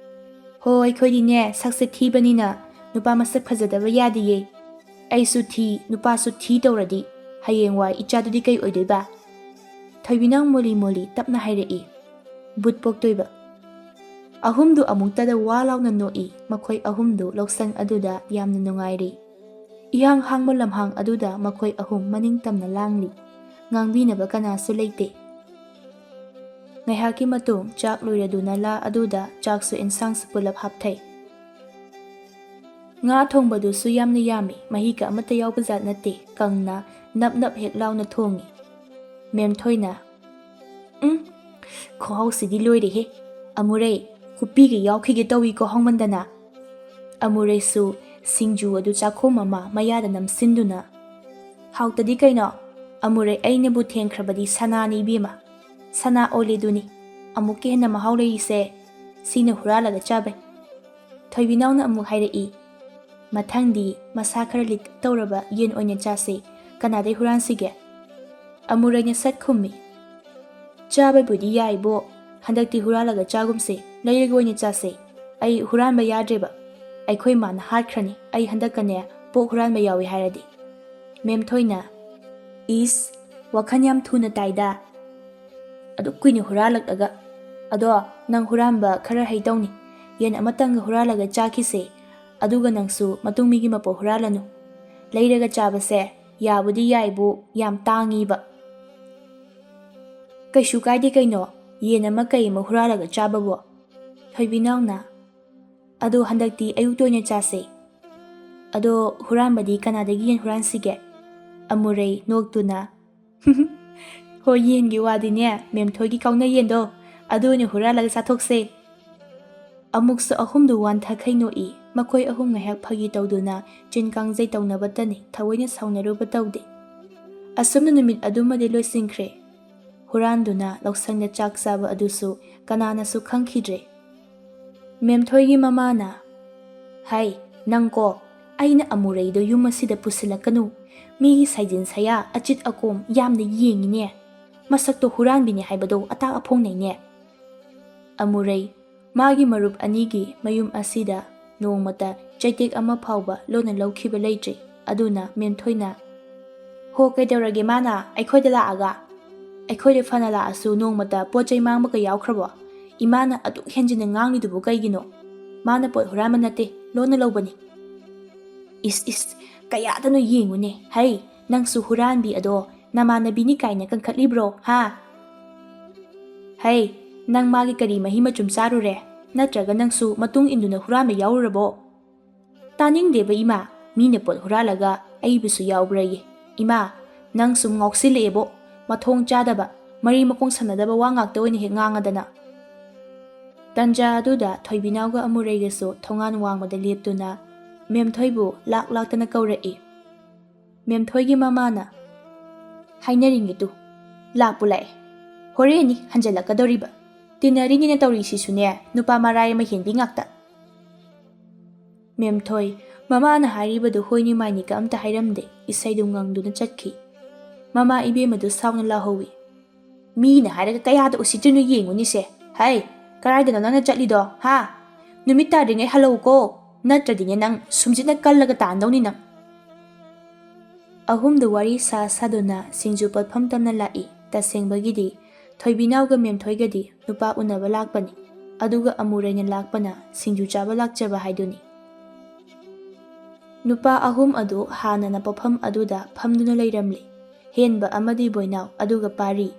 "ꯍꯣ, ꯑꯩꯈꯣꯏꯗꯤꯅꯦ ꯁꯛꯁꯦ ꯊꯤꯕꯅꯤꯅ ꯅꯨꯄꯥ ꯃꯁꯛ ꯐꯖꯗꯕ ꯌꯥꯗꯤꯌꯦ꯫ ꯑꯩꯁꯨ ꯊꯤ, ꯅꯨꯄꯥꯁꯨ ꯊꯤ ꯇꯧꯔꯗꯤ ꯍꯌꯦꯡꯋꯥꯏ ꯏꯆꯥꯗꯨꯗꯤ ꯀꯩ ꯑꯣꯏꯗꯣꯏꯕ?" ꯊꯣꯏꯕꯤꯅꯥꯎ ꯃꯣꯂꯤ ꯃꯣꯂꯤ ꯇꯞꯅ ꯍꯥꯏꯔꯛꯏ꯫ ꯕꯨꯠ ꯄꯣꯛꯇꯣꯏꯕ꯫ ꯑꯍꯨꯝꯗꯨ ꯑꯃꯨꯛꯇꯗ ꯋꯥ ꯂꯥꯎꯅ ꯅꯣꯛꯏ꯫ ꯃꯈꯣꯏ ꯑꯍꯨꯝꯗꯨ ꯂꯧꯁꯪ ꯑꯗꯨꯗ ꯌꯥꯝꯅ ꯅꯨꯡꯉꯥꯏꯔꯤ꯫ ꯏꯍꯥꯡ ꯍꯥꯡꯕ ꯂꯝꯍꯥꯡ ꯑꯗꯨꯗ ꯃꯈꯣꯏ ꯑꯍꯨꯝ ꯃꯅꯤꯡ ꯇꯝꯅ ꯂꯥꯡꯂꯤ꯫ ꯉꯥꯡꯕꯤꯅꯕ ꯀꯅꯥꯁꯨ ꯂꯩꯇꯦ꯫ ꯉꯥꯏꯍꯥꯛꯀꯤ ꯃꯇꯨꯡ ꯆꯥꯛ ꯂꯣꯏꯔꯗꯨꯅ ꯂꯥ ꯑꯗꯨꯗ ꯆꯥꯛꯁꯨ ꯏꯟꯁꯥꯡꯁꯨ ꯄꯨꯂꯞ ꯍꯥꯞꯊꯩ꯫ ꯉꯥ ꯊꯣꯡꯕꯗꯨꯁꯨ ꯌꯥꯝꯅ ꯌꯥꯝꯃꯤ, ꯃꯍꯤꯒ ꯑꯃꯠꯇ ꯌꯥꯎꯕ ꯖꯥꯠ ꯅꯠꯇꯦ, ꯀꯪꯅ ꯅꯞ ꯅꯞ ꯍꯦꯛ ꯂꯥꯎꯅ ꯊꯣꯡꯉꯤ꯫ ꯃꯦꯝꯊꯣꯏꯅ, "ꯎꯝ, ꯈꯨꯍꯥꯎꯁꯤꯗꯤ ꯂꯣꯏꯔꯦꯍꯦ꯫ ꯑꯃꯨꯔꯩ, ꯈꯨꯄꯤꯒ ꯌꯥꯎꯈꯤꯒꯦ ꯇꯧꯏꯀꯣ ꯍꯥꯎꯃꯟꯗꯅ꯫" ꯑꯃꯨꯔꯩꯁꯨ ꯁꯤꯡꯖꯨ ꯑꯗꯨ ꯆꯥꯛꯈꯣꯝ ꯑꯃ ꯃꯌꯥꯗ ꯅꯝꯁꯤꯟꯗꯨꯅ, "ꯍꯥꯎꯇꯗꯤ ꯀꯩꯅꯣ? ꯑꯃꯨꯔꯩ ꯑꯩꯅꯕꯨ ꯊꯦꯡꯈ꯭ꯔꯕꯗꯤ ꯁꯅꯥꯅꯤ ꯏꯕꯦꯝꯃ꯫ ꯁꯅꯥ ꯑꯣꯜꯂꯦꯗꯨꯅꯤ꯫ ꯑꯃꯨꯛꯀ ꯍꯦꯟꯅ ꯃꯍꯥꯎ ꯂꯩꯔꯤꯁꯦ ꯁꯤꯅ ꯍꯨꯔꯥꯜꯂꯒ ꯆꯥꯕꯩ꯫" ꯊꯣꯏꯕꯤꯅꯥꯎꯅ ꯑꯃꯨꯛ ꯍꯥꯏꯔꯛꯏ, "ꯃꯊꯪꯗꯤ ꯃꯁꯥ ꯈꯔ ꯂꯤꯛꯇꯛ ꯇꯧꯔꯕ ꯌꯦꯟ ꯑꯣꯏꯅ ꯆꯥꯁꯦ꯫ ꯀꯅꯥꯗꯩ ꯍꯨꯔꯥꯟꯁꯤꯒꯦ?" ꯑꯃꯨꯔꯩꯅ ꯁꯠ ꯈꯨꯝꯃꯤ, "ꯆꯥꯕꯩꯕꯨꯗꯤ ꯌꯥꯏꯕꯣ꯫ ꯍꯟꯗꯛꯇꯤ ꯍꯨꯔꯥꯜꯂꯒ ꯆꯥꯒꯨꯝꯁꯦ, ꯂꯩꯔꯒ ꯑꯣꯏꯅ ꯆꯥꯁꯦ꯫ ꯑꯩ ꯍꯨꯔꯥꯟꯕ ꯌꯥꯗ꯭ꯔꯦꯕ꯫ ꯑꯩꯈꯣꯏ ꯃꯥꯅ ꯍꯥꯠꯈ꯭ꯔꯅꯤ, ꯑꯩ ꯍꯟꯗꯛꯀꯅꯦ ꯄꯣꯛ ꯍꯨꯔꯥꯟꯕ ꯌꯥꯎꯏ ꯍꯥꯏꯔꯗꯤ꯫" ꯃꯦꯝꯊꯣꯏꯅ, "ꯏꯁ, ꯋꯥꯈꯜ ꯌꯥꯝ ꯊꯨꯅ ꯇꯥꯏꯗ꯫ ꯑꯗꯨꯛ ꯀꯨꯏꯅ ꯍꯨꯔꯥꯜꯂꯛꯂꯒ꯫ ꯑꯗꯣ ꯅꯪ ꯍꯨꯔꯥꯟꯕ ꯈꯔ ꯍꯩꯇꯧꯅꯤ꯫ ꯌꯦꯟ ꯑꯃꯇꯪꯒ ꯍꯨꯔꯥꯜꯂꯒ ꯆꯥꯈꯤꯁꯦ꯫ ꯑꯗꯨꯒ ꯅꯪꯁꯨ ꯃꯇꯨꯡ ꯃꯤꯒꯤ ꯃꯄꯣꯛ ꯍꯨꯔꯥꯜꯂꯅꯨ꯫ ꯂꯩꯔꯒ ꯆꯥꯕꯁꯦ ꯌꯥꯕꯨꯗꯤ ꯌꯥꯏꯕꯨ, ꯌꯥꯝ ꯇꯥꯡꯉꯤꯕ꯫" "ꯀꯩꯁꯨ ꯀꯥꯏꯗꯦ ꯀꯩꯅꯣ, ꯌꯦꯟ ꯑꯃ ꯀꯩ ꯑꯃ ꯍꯨꯔꯥꯜꯂꯒ ꯆꯥꯕꯕꯨ꯫" ꯊꯣꯏꯕꯤꯅꯥꯎꯅ, "ꯑꯗꯣ ꯍꯟꯗꯛꯇꯤ ꯑꯌꯨꯛꯇ ꯑꯣꯏꯅ ꯆꯥꯁꯦ꯫ ꯑꯗꯣ ꯍꯨꯔꯥꯟꯕꯗꯤ ꯀꯅꯥꯗꯒꯤ ꯌꯦꯟ ꯍꯨꯔꯥꯟꯁꯤꯒꯦ?" ꯑꯃꯨꯔꯩ ꯅꯣꯛꯇꯨꯅ, "ꯍꯣꯏ, ꯌꯦꯟꯒꯤ ꯋꯥꯗꯤꯅꯦ, ꯃꯦꯝꯊꯣꯏꯒꯤ ꯀꯥꯎꯅ ꯌꯦꯟꯗꯣ, ꯑꯗꯨ ꯑꯣꯏꯅ ꯍꯨꯔꯥꯜꯂꯒ ꯆꯥꯊꯣꯛꯁꯦ꯫" ꯑꯃꯨꯛꯁꯨ ꯑꯍꯨꯝꯗꯨ ꯋꯥꯟꯊꯈꯩ ꯅꯣꯛꯏ꯫ ꯃꯈꯣꯏ ꯑꯍꯨꯝ ꯉꯥꯏꯍꯥꯛ ꯐꯥꯒꯤ ꯇꯧꯗꯨꯅ ꯆꯤꯟ ꯀꯥꯡꯖꯩ ꯇꯧꯅꯕꯇꯅꯤ, ꯊꯑꯣꯏꯅ ꯁꯥꯎꯅꯔꯨꯕ ꯇꯧꯗꯦ꯫ ꯑꯁꯨꯝꯅ ꯅꯨꯃꯤꯠ ꯑꯗꯨꯃꯗꯤ ꯂꯣꯏꯁꯤꯟꯈ꯭ꯔꯦ꯫ ꯍꯨꯔꯥꯟꯗꯨꯅ ꯂꯧꯁꯪꯗ ꯆꯥꯛ ꯆꯥꯕ ꯑꯗꯨꯁꯨ ꯀꯅꯥꯅꯁꯨ ꯈꯪꯈꯤꯗ꯭ꯔꯦ꯫ ꯃꯦꯝꯊꯣꯏꯒꯤ ꯃꯃꯥꯅ, "ꯍꯥꯏ, ꯅꯪꯀꯣ, ꯑꯩꯅ ꯑꯃꯨꯔꯩꯗꯣ ꯌꯨꯝ ꯑꯁꯤꯗ ꯄꯨꯁꯤꯜꯂꯛꯀꯅꯨ꯫ ꯃꯤꯒꯤ ꯁꯥꯏꯖꯤꯟ ꯁꯌꯥ, ꯑꯆꯤꯠ ꯑꯀꯣꯝ ꯌꯥꯝꯅ ꯌꯦꯡꯉꯤꯅꯦ꯫ ꯃꯁꯛꯇꯣ ꯍꯨꯔꯥꯟꯕꯤꯅꯦ ꯍꯥꯏꯕꯗꯣ ꯑꯇꯥꯛ ꯑꯐꯣꯡꯅꯩꯅꯦ꯫" ꯑꯃꯨꯔꯩ, ꯃꯥꯒꯤ ꯃꯔꯨꯞ ꯑꯅꯤꯒꯤ ꯃꯌꯨꯝ ꯑꯁꯤꯗ ꯅꯣꯡꯃꯇ ꯆꯩꯇꯦꯛ ꯑꯃ ꯐꯥꯎꯕ ꯂꯣꯟꯅ ꯂꯧꯈꯤꯕ ꯂꯩꯇ꯭ꯔꯤ꯫ ꯑꯗꯨꯅ ꯃꯦꯝꯊꯣꯏꯅ, "ꯍꯣ, ꯀꯩꯗꯧꯔꯒꯦ ꯃꯥꯅ ꯑꯩꯈꯣꯏꯗ ꯂꯥꯛꯑꯒ? ꯑꯩꯈꯣꯏꯗ ꯐꯅ ꯂꯥꯛꯑꯁꯨ ꯅꯣꯡꯃꯇ ꯄꯣꯠ ꯆꯩ ꯃꯥꯡꯕꯒ ꯌꯥꯎꯈ꯭ꯔꯕꯣ? ꯏꯃꯥꯅ ꯑꯗꯨꯛ ꯍꯦꯟꯖꯤꯟꯅ ꯉꯥꯡꯂꯤꯗꯨꯕꯨ ꯀꯩꯒꯤꯅꯣ? ꯃꯥꯅ ꯄꯣꯠ ꯍꯨꯔꯥꯟꯕ ꯅꯠꯇꯦ, ꯂꯣꯟꯅ ꯂꯧꯕꯅꯤ꯫" "ꯏꯁ, ꯏꯁ, ꯀꯌꯥꯗꯅꯣ ꯌꯦꯡꯉꯨꯅꯦ꯫ ꯍꯩ, ꯅꯪꯁꯨ ꯍꯨꯔꯥꯟꯕꯤ ꯑꯗꯣ ꯅꯃꯥꯟꯅꯕꯤꯅꯤ ꯀꯥꯏꯅ ꯀꯟꯈꯠꯂꯤꯕ꯭ꯔꯣ, ꯍꯥ?" "ꯍꯩ, ꯅꯪ ꯃꯥꯒꯤ ꯀꯔꯤ ꯃꯍꯤ ꯃꯆꯨꯝ ꯆꯥꯔꯨꯔꯦ? ꯅꯠꯇ꯭ꯔꯒ ꯅꯪꯁꯨ ꯃꯇꯨꯡ ꯏꯟꯗꯨꯅ ꯍꯨꯔꯥꯟꯕ ꯌꯥꯎꯔꯨꯔꯕꯣ?" "ꯇꯥꯅꯤꯡꯗꯦꯕ ꯏꯃꯥ, ꯃꯤꯅ ꯄꯣꯠ ꯍꯨꯔꯥꯜꯂꯒ ꯑꯩꯕꯨꯁꯨ ꯌꯥꯎꯕ꯭ꯔꯌꯦ꯫ ꯏꯃꯥ, ꯅꯪ ꯁꯨꯝ ꯉꯥꯎꯁꯤꯜꯂꯛꯑꯦꯕꯣ꯫ ꯃꯊꯣꯡ ꯆꯥꯗꯕ, ꯃꯔꯤ ꯃꯈꯣꯡ ꯁꯝꯅꯗꯕ ꯋꯥ ꯉꯥꯛꯇ ꯑꯣꯏꯅ ꯍꯦꯛ ꯉꯥꯡꯉꯗꯅ꯫" ꯇꯟꯖꯥ ꯑꯗꯨꯗ ꯊꯣꯏꯕꯤꯅꯥꯎꯒ ꯑꯃꯨꯔꯩꯒꯁꯨ ꯊꯣꯡꯒꯥꯟ ꯋꯥꯡꯃꯗ ꯂꯦꯞꯇꯨꯅ ꯃꯦꯝꯊꯣꯏꯕꯨ ꯂꯥꯛ ꯂꯥꯛꯇꯅ ꯀꯧꯔꯛꯏ꯫ ꯃꯦꯝꯊꯣꯏꯒꯤ ꯃꯃꯥꯅ, "ꯍꯥꯏꯅꯔꯤꯉꯩꯗꯨ ꯂꯥꯛꯄꯨ ꯂꯥꯛꯑꯦ꯫ ꯍꯣꯔꯦꯟꯅꯤ ꯍꯟꯖꯜꯂꯛꯀꯗꯧꯔꯤꯕ꯫ ꯇꯤꯟꯅꯔꯤꯅꯤꯅ ꯇꯧꯔꯤꯁꯤꯁꯨꯅꯦ, ꯅꯨꯄꯥ ꯃꯔꯥꯏ ꯑꯃ ꯍꯦꯟꯕꯤ ꯉꯥꯛꯇ꯫" ꯃꯦꯝꯊꯣꯏ, ꯃꯃꯥꯅ ꯍꯥꯏꯔꯤꯕꯗꯨ ꯍꯣꯏꯅꯤ ꯃꯥꯏꯅꯤꯒ ꯑꯝꯇ ꯍꯥꯏꯔꯝꯗꯦ, ꯏꯁꯩꯗꯨ ꯉꯪꯗꯨꯅ ꯆꯠꯈꯤ꯫ ꯃꯃꯥ ꯏꯕꯦꯝꯃꯗꯨ ꯁꯥꯎꯅ ꯂꯥꯎꯍꯧꯏ꯫ "ꯃꯤꯅ ꯍꯥꯏꯔꯒ ꯀꯌꯥꯗ ꯎꯁꯤꯠꯇ꯭ꯔꯤꯅꯣ ꯌꯦꯡꯉꯨꯅꯤꯁꯦ꯫ ꯍꯩ, ꯀꯗꯥꯏꯗꯅꯣ ꯅꯪꯅ ꯆꯠꯂꯤꯗꯣ, ꯍꯥ? ꯅꯨꯃꯤꯠ ꯇꯥꯗ꯭ꯔꯤꯉꯩ ꯍꯜꯂꯛꯎꯀꯣ, ꯅꯠꯇ꯭ꯔꯗꯤꯅꯦ ꯅꯪ ꯁꯨꯝꯖꯤꯠꯅ ꯀꯜꯂꯒ ꯇꯥꯟꯗꯧꯅꯤ ꯅꯪ꯫" ꯑꯍꯨꯝꯗꯨ ꯋꯥꯔꯤ ꯁꯥ ꯁꯥꯗꯨꯅ ꯁꯤꯡꯖꯨ ꯄꯣꯠꯐꯝ ꯇꯝꯅ ꯂꯥꯛꯏ꯫ ꯇꯁꯦꯡꯕꯒꯤꯗꯤ ꯊꯣꯏꯕꯤꯅꯥꯎꯒ ꯃꯦꯝꯊꯣꯏꯒꯗꯤ ꯅꯨꯄꯥ ꯎꯅꯕ ꯂꯥꯛꯄꯅꯤ, ꯑꯗꯨꯒ ꯑꯃꯨꯔꯩꯅ ꯂꯥꯛꯄꯅ ꯁꯤꯡꯖꯨ ꯆꯥꯕ ꯂꯥꯛꯆꯕ ꯍꯥꯏꯗꯨꯅꯤ꯫ ꯅꯨꯄꯥ ꯑꯍꯨꯝ ꯑꯗꯨ ꯍꯥꯟꯅꯅ ꯄꯣꯠꯐꯝ ꯑꯗꯨꯗ ꯐꯝꯗꯨꯅ ꯂꯩꯔꯝꯂꯤ꯫ ꯍꯦꯟꯕ ꯑꯃꯗꯤ ꯕꯣꯏꯅꯥꯎ, ꯑꯗꯨꯒ ꯄꯥꯔꯤ꯫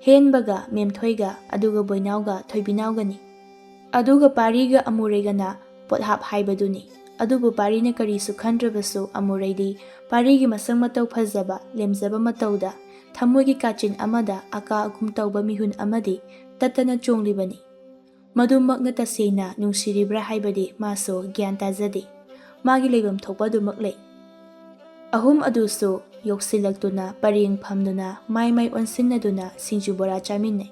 ꯍꯦꯟꯕꯒ ꯃꯦꯝꯊꯣꯏꯒ, ꯑꯗꯨꯒ ꯕꯣꯏꯅꯥꯎꯒ ꯊꯣꯏꯕꯤꯅꯥꯎꯒꯅꯤ꯫ ꯑꯗꯨꯒ ꯄꯥꯔꯤꯒ ꯑꯃꯨꯔꯩꯒꯅ ꯄꯣꯠꯍꯥꯞ ꯍꯥꯏꯕꯗꯨꯅꯤ꯫ ꯑꯗꯨꯕꯨ ꯄꯥꯔꯤꯅ ꯀꯔꯤꯁꯨ ꯈꯟꯗ꯭ꯔꯕꯁꯨ ꯑꯃꯨꯔꯩꯗꯤ ꯄꯥꯔꯤꯒꯤ ꯃꯁꯛ ꯃꯇꯧ ꯐꯖꯕ, ꯂꯦꯝꯖꯕ ꯃꯇꯧꯗ ꯊꯃꯣꯏꯒꯤ ꯀꯥꯆꯤꯟ ꯑꯃꯗ ꯑꯀꯥ ꯑꯀꯨꯝ ꯇꯧꯕ ꯃꯤꯍꯨꯟ ꯑꯃꯗꯤ ꯇꯠꯇꯅ ꯆꯣꯡꯂꯤꯕꯅꯤ꯫ ꯃꯗꯨꯃꯛꯅ ꯇꯁꯦꯡꯅ ꯅꯨꯡꯁꯤꯔꯤꯕ꯭ꯔꯥ ꯍꯥꯏꯕꯗꯤ ꯃꯥꯁꯨ ꯒ꯭ꯌꯥꯟ ꯇꯥꯖꯗꯦ꯫ ꯃꯥꯒꯤ ꯂꯩꯐꯝ ꯊꯣꯛꯄ ꯑꯗꯨꯃꯛ ꯂꯩ꯫ ꯑꯍꯨꯝ ꯑꯗꯨꯁꯨ ꯌꯣꯛꯁꯤꯜꯂꯛꯇꯨꯅ ꯄꯔꯦꯡ ꯐꯝꯗꯨꯅ ꯃꯥꯏ ꯃꯥꯏ ꯑꯣꯟꯁꯤꯟꯅꯗꯨꯅ ꯁꯤꯡꯖꯨ ꯕꯣꯔꯥ ꯆꯥꯃꯤꯟꯅꯩ꯫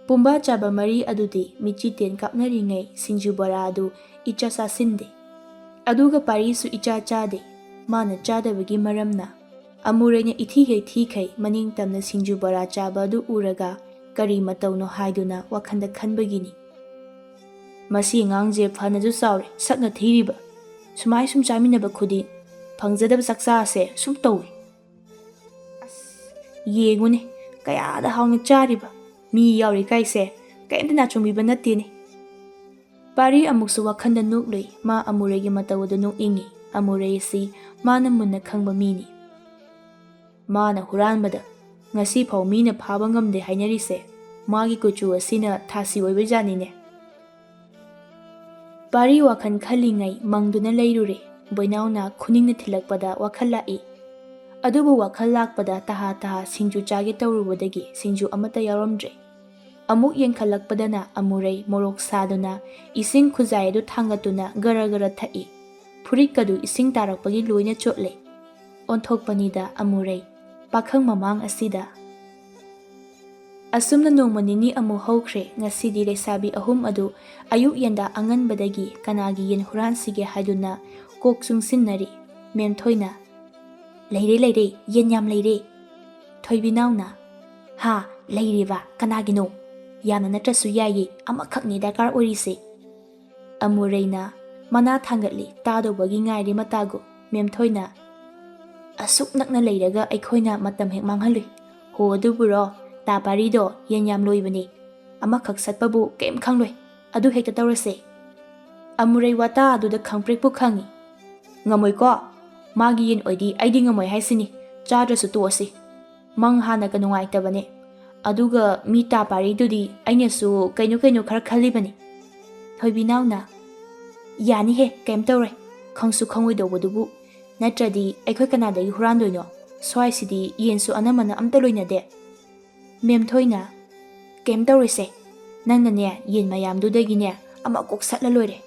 ꯄꯨꯝꯕ ꯆꯥꯕ ꯃꯔꯤ ꯑꯗꯨꯗꯤ ꯃꯤꯆꯤ ꯇꯦꯟ ꯀꯥꯞꯅꯔꯤꯉꯩ ꯁꯤꯡꯖꯨ ꯕꯣꯔꯥ ꯑꯗꯨ ꯏꯆꯥ ꯆꯥꯁꯤꯟꯗꯦ꯫ ꯑꯗꯨꯒ ꯄꯥꯔꯤꯁꯨ ꯏꯆꯥ ꯆꯥꯗꯦ꯫ ꯃꯥꯅ ꯆꯥꯗꯕꯒꯤ ꯃꯔꯝꯅ ꯑꯃꯨꯔꯩꯅ ꯏꯊꯤ ꯍꯦꯛ ꯊꯤꯈꯩ ꯃꯅꯤꯡ ꯇꯝꯅ ꯁꯤꯡꯖꯨ ꯕꯣꯔꯥ ꯆꯥꯕ ꯑꯗꯨ ꯎꯔꯒ ꯀꯔꯤ ꯃꯇꯧꯅꯣ ꯍꯥꯏꯗꯨꯅ ꯋꯥꯈꯜꯗ ꯈꯟꯕꯒꯤꯅꯤ꯫ "ꯃꯁꯤ ꯑꯉꯥꯡꯁꯦ ꯐꯅꯁꯨ ꯆꯥꯎꯔꯦ, ꯁꯛꯅ ꯊꯤꯔꯤꯕ꯫ ꯁꯨꯃꯥꯏ ꯁꯨꯝ ꯆꯥꯃꯤꯟꯅꯕ ꯈꯨꯗꯤꯡ ꯐꯪꯖꯗꯕ ꯆꯥꯛꯆꯥꯁꯦ ꯁꯨꯝ ꯇꯧꯏ꯫ ꯑꯁ, ꯌꯦꯡꯉꯨꯅꯦ, ꯀꯌꯥꯗ ꯍꯥꯎꯅ ꯆꯥꯔꯤꯕ꯫ ꯃꯤ ꯌꯥꯎꯔꯤ ꯀꯥꯏꯁꯦ ꯀꯩꯝꯇ ꯅꯥꯆꯨꯡꯕꯤꯕ ꯅꯠꯇꯦꯅꯦ꯫" ꯄꯥꯔꯤ ꯑꯃꯨꯛꯁꯨ ꯋꯥꯈꯜꯗ ꯅꯣꯛꯂꯨꯏ꯫ ꯃꯥ ꯑꯃꯨꯔꯩꯒꯤ ꯃꯇꯧ ꯑꯗꯨ ꯅꯣꯛꯅꯤꯡꯉꯤ꯫ ꯑꯃꯨꯔꯩ ꯑꯁꯤ ꯃꯥꯅ ꯃꯨꯟꯅ ꯈꯪꯕ ꯃꯤꯅꯤ꯫ ꯃꯥꯅ ꯍꯨꯔꯥꯟꯕꯗ ꯉꯁꯤꯐꯥꯎ ꯃꯤꯅ ꯐꯥꯕ ꯉꯝꯗꯦ ꯍꯥꯏꯅꯔꯤꯁꯦ ꯃꯥꯒꯤ ꯀꯨꯆꯨ ꯑꯁꯤꯅ ꯊꯥꯁꯤ ꯑꯣꯏꯕꯖꯥꯠꯅꯤꯅꯦ꯫ ꯄꯥꯔꯤ ꯋꯥꯈꯜ ꯈꯜꯂꯤꯉꯩ ꯃꯪꯗꯨꯅ ꯂꯩꯔꯨꯔꯦ꯫ ꯕꯣꯏꯅꯥꯎꯅ ꯈꯨꯅꯤꯡꯅ ꯊꯤꯜꯂꯛꯄꯗ ꯋꯥꯈꯜ ꯂꯥꯛꯏ꯫ ꯑꯗꯨꯕꯨ ꯋꯥꯈꯜ ꯂꯥꯛꯄꯗ ꯇꯍꯥ ꯇꯍꯥ ꯁꯤꯡꯖꯨ ꯆꯥꯒꯦ ꯇꯧꯔꯨꯕꯗꯒꯤ ꯁꯤꯡꯖꯨ ꯑꯃꯠꯇ ꯌꯥꯎꯔꯝꯗ꯭ꯔꯦ꯫ ꯑꯃꯨꯛ ꯌꯦꯡꯈꯠꯂꯛꯄꯗꯅ ꯑꯃꯨꯔꯩ ꯃꯣꯔꯣꯛ ꯁꯥꯗꯨꯅ ꯏꯁꯤꯡ ꯈꯨꯖꯥꯏ ꯑꯗꯨ ꯊꯥꯡꯒꯠꯇꯨꯅ ꯒꯔ ꯒꯔ ꯊꯛꯏ꯫ ꯐꯨꯔꯤꯠꯀꯗꯨ ꯏꯁꯤꯡ ꯇꯥꯔꯛꯄꯒꯤ ꯂꯣꯏꯅ ꯆꯣꯠꯂꯦ꯫ ꯑꯣꯟꯊꯣꯛꯄꯅꯤꯗ ꯑꯃꯨꯔꯩ, ꯄꯥꯈꯪ ꯃꯃꯥꯡ ꯑꯁꯤꯗ꯫ ꯑꯁꯨꯝꯅ ꯅꯣꯡꯃ ꯅꯤꯅꯤ ꯑꯃꯨꯛ ꯍꯧꯈ꯭ꯔꯦ꯫ ꯉꯁꯤꯗꯤ ꯂꯩꯁꯥꯕꯤ ꯑꯍꯨꯝ ꯑꯗꯨ ꯑꯌꯨꯛ ꯌꯦꯟꯗ ꯑꯉꯟꯕꯗꯒꯤ ꯀꯅꯥꯒꯤ ꯌꯦꯟ ꯍꯨꯔꯥꯟꯁꯤꯒꯦ ꯍꯥꯏꯗꯨꯅ ꯀꯣꯛ ꯆꯨꯡꯁꯤꯟꯅꯔꯤ꯫ ꯃꯦꯝꯊꯣꯏꯅ, "ꯂꯩꯔꯦ, ꯂꯩꯔꯦ, ꯌꯦꯟ ꯌꯥꯝ ꯂꯩꯔꯦ!" ꯊꯣꯏꯕꯤꯅꯥꯎꯅ, "ꯍꯥ, ꯂꯩꯔꯦꯕ? ꯀꯅꯥꯒꯤꯅꯣ? ꯌꯥꯝꯅ ꯅꯠꯇ꯭ꯔꯁꯨ ꯌꯥꯏꯌꯦ, ꯑꯃꯈꯛꯅꯤ ꯗꯔꯀꯥꯔ ꯑꯣꯏꯔꯤꯁꯦ꯫" ꯑꯃꯨꯔꯩꯅ ꯃꯅꯥ ꯊꯥꯡꯒꯠꯂꯤ, ꯇꯥꯗꯧꯕꯒꯤ ꯉꯥꯏꯔꯤ ꯃꯇꯥꯒꯨ꯫ ꯃꯦꯝꯊꯣꯏꯅ, "ꯑꯁꯨꯛ ꯅꯛꯅ ꯂꯩꯔꯒ ꯑꯩꯈꯣꯏꯅ ꯃꯇꯝ ꯍꯦꯛ ꯃꯥꯡꯍꯜꯂꯨꯏ꯫ ꯍꯣ, ꯑꯗꯨꯕꯨꯔꯣ, ꯇꯥ ꯄꯥꯔꯤꯗꯣ ꯌꯦꯟ ꯌꯥꯝ ꯂꯣꯏꯕꯅꯤ꯫ ꯑꯃꯈꯛ ꯁꯠꯄꯕꯨ ꯀꯩꯝ ꯈꯪꯂꯣꯏ꯫ ꯑꯗꯨ ꯍꯦꯛꯇ ꯇꯧꯔꯁꯦ꯫" ꯑꯃꯨꯔꯩ ꯋꯥꯇꯥ ꯑꯗꯨꯗ ꯈꯪꯄ꯭ꯔꯦꯛꯄꯨ ꯈꯪꯏ꯫ "ꯉꯝꯃꯣꯏꯀꯣ? ꯃꯥꯒꯤ ꯌꯦꯟ ꯑꯣꯏꯗꯤ ꯑꯩꯗꯤ ꯉꯝꯃꯣꯏ ꯍꯥꯏꯁꯤꯅꯤ꯫ ꯆꯥꯗ꯭ꯔꯁꯨ ꯇꯣꯛꯑꯁꯤ꯫ ꯃꯪ ꯍꯥꯟꯅꯒ ꯅꯨꯡꯉꯥꯏꯇꯕꯅꯦ꯫ ꯑꯗꯨꯒ ꯃꯤ ꯇꯥ ꯄꯥꯔꯤꯗꯨꯗꯤ ꯑꯩꯅꯁꯨ ꯀꯩꯅꯣ ꯀꯩꯅꯣ ꯈꯔ ꯈꯜꯂꯤꯕꯅꯤ꯫" ꯊꯣꯏꯕꯤꯅꯥꯎꯅ, "ꯌꯥꯅꯤꯍꯦ, ꯀꯩꯝ ꯇꯧꯔꯣꯏ꯫ ꯈꯪꯁꯨ ꯈꯪꯉꯣꯏꯗꯧꯕꯗꯨꯕꯨ꯫ ꯅꯠꯇ꯭ꯔꯗꯤ ꯑꯩꯈꯣꯏ ꯀꯅꯥꯗꯒꯤ ꯍꯨꯔꯥꯟꯗꯣꯏꯅꯣ? ꯁ꯭ꯋꯥꯏꯁꯤꯗꯤ ꯌꯦꯟꯁꯨ ꯑꯅꯝꯕꯅ ꯑꯝꯇ ꯂꯣꯏꯅꯗꯦ꯫" ꯃꯦꯝꯊꯣꯏꯅ, "ꯀꯩꯝ ꯇꯧꯔꯣꯏꯁꯦ꯫ ꯅꯪꯅꯅꯦ, ꯌꯦꯟ ꯃꯌꯥꯝꯗꯨꯗꯒꯤꯅꯦ ꯑꯃ ꯀꯣꯛ ꯁꯠꯂ ꯂꯣꯏꯔꯦ꯫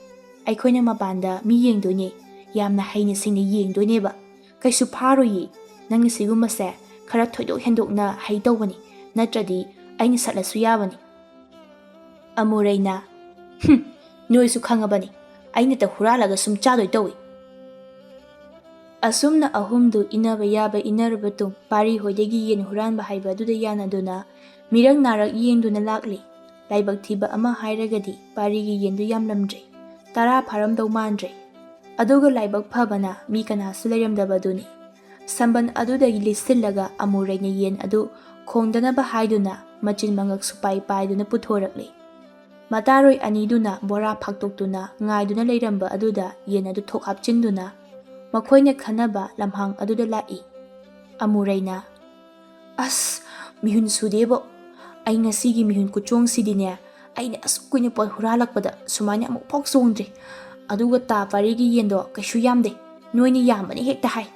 ꯑꯩꯈꯣꯏꯅ ꯃꯄꯥꯟꯗ ꯃꯤ ꯌꯦꯡꯗꯣꯏꯅꯦ꯫ ꯌꯥꯝꯅ ꯍꯩꯅ ꯁꯤꯡꯅ ꯌꯦꯡꯗꯣꯏꯅꯦꯕ꯫ ꯀꯩꯁꯨ ꯐꯥꯔꯣꯏꯌꯦ꯫ ꯅꯪꯅ ꯁꯤꯒꯨꯝꯕꯁꯦ ꯈꯔ ꯊꯣꯏꯗꯣꯛ ꯍꯦꯟꯗꯣꯛꯅ ꯍꯩ ꯇꯧꯕꯅꯤ꯫ ꯅꯠꯇ꯭ꯔꯗꯤ ꯑꯩꯅ ꯁꯠꯂꯁꯨ ꯌꯥꯕꯅꯤ꯫" ꯑꯃꯨꯔꯩꯅ, "ꯍꯨꯝ, ꯅꯣꯏꯁꯨ ꯈꯪꯉꯕꯅꯤ꯫ ꯑꯩꯅꯇ ꯍꯨꯔꯥꯜꯂꯒ ꯁꯨꯝ ꯆꯥꯗꯣꯏ ꯇꯧꯏ꯫" ꯑꯁꯨꯝꯅ ꯑꯍꯨꯝꯗꯨ ꯏꯟꯅꯕ ꯌꯥꯕ ꯏꯟꯅꯔꯕ ꯇꯨꯡ, ꯄꯥꯔꯤ ꯍꯣꯏꯗꯒꯤ ꯌꯦꯟ ꯍꯨꯔꯥꯟꯕ ꯍꯥꯏꯕ ꯑꯗꯨꯗ ꯌꯥꯅꯗꯨꯅ ꯃꯤꯔꯛ ꯅꯥꯔꯛ ꯌꯦꯡꯗꯨꯅ ꯂꯥꯛꯂꯤ꯫ ꯂꯥꯏꯕꯛ ꯊꯤꯕ ꯑꯃ ꯍꯥꯏꯔꯒꯗꯤ ꯄꯥꯔꯤꯒꯤ ꯌꯦꯟꯗꯨ ꯌꯥꯝꯂꯝꯗ꯭ꯔꯦ꯫ ꯇꯔꯥ ꯐꯥꯔꯝꯗꯧ ꯃꯥꯟꯗ꯭ꯔꯦ꯫ ꯑꯗꯨꯒ ꯂꯥꯏꯕꯛ ꯐꯕꯅ ꯃꯤ ꯀꯅꯥꯁꯨ ꯂꯩꯔꯝꯗꯕꯗꯨꯅꯤ꯫ ꯁꯝꯕꯟ ꯑꯗꯨꯗꯒꯤ ꯂꯤꯠꯁꯤꯜꯂꯒ ꯑꯃꯨꯔꯩꯅ ꯌꯦꯟ ꯑꯗꯨ ꯈꯣꯡꯗꯅꯕ ꯍꯥꯏꯗꯨꯅ ꯃꯆꯤꯟ ꯃꯉꯛ ꯁꯨꯄꯥꯏ ꯄꯥꯏꯗꯨꯅ ꯄꯨꯊꯣꯔꯛꯂꯤ꯫ ꯃꯇꯥꯔꯣꯏ ꯑꯅꯤꯗꯨꯅ ꯕꯣꯔꯥ ꯐꯥꯛꯇꯣꯛꯇꯨꯅ ꯉꯥꯏꯗꯨꯅ ꯂꯩꯔꯝꯕ ꯑꯗꯨꯗ ꯌꯦꯟ ꯑꯗꯨ ꯊꯣꯛ ꯍꯥꯞꯆꯤꯟꯗꯨꯅ ꯃꯈꯣꯏꯅ ꯈꯟꯅꯕ ꯂꯝꯍꯥꯡ ꯑꯗꯨꯗ ꯂꯥꯛꯏ꯫ ꯑꯃꯨꯔꯩꯅ, "ꯑꯁ, ꯃꯤꯍꯨꯟ ꯁꯨꯗꯦꯕꯣ꯫ "ꯑꯩ ꯉꯁꯤꯒꯤ ꯃꯤꯍꯨꯟ ꯈꯨꯆꯣꯡꯁꯤꯗꯤꯅꯦ, ꯑꯩꯅ ꯑꯁꯨꯛ ꯀꯨꯏꯅ ꯄꯣꯠ ꯍꯨꯔꯥꯜꯂꯛꯄꯗ ꯁꯨꯃꯥꯏꯅ ꯑꯃꯨꯛ ꯐꯥꯎ ꯆꯣꯡꯗ꯭ꯔꯤ꯫ ꯑꯗꯨꯒ ꯇꯥ ꯄꯥꯔꯤꯒꯤ ꯌꯦꯟꯗꯣ ꯀꯩꯁꯨ ꯌꯥꯝꯗꯦ, ꯅꯣꯏꯅ ꯌꯥꯝꯕꯅꯤ ꯍꯦꯛꯇ ꯍꯥꯏ꯫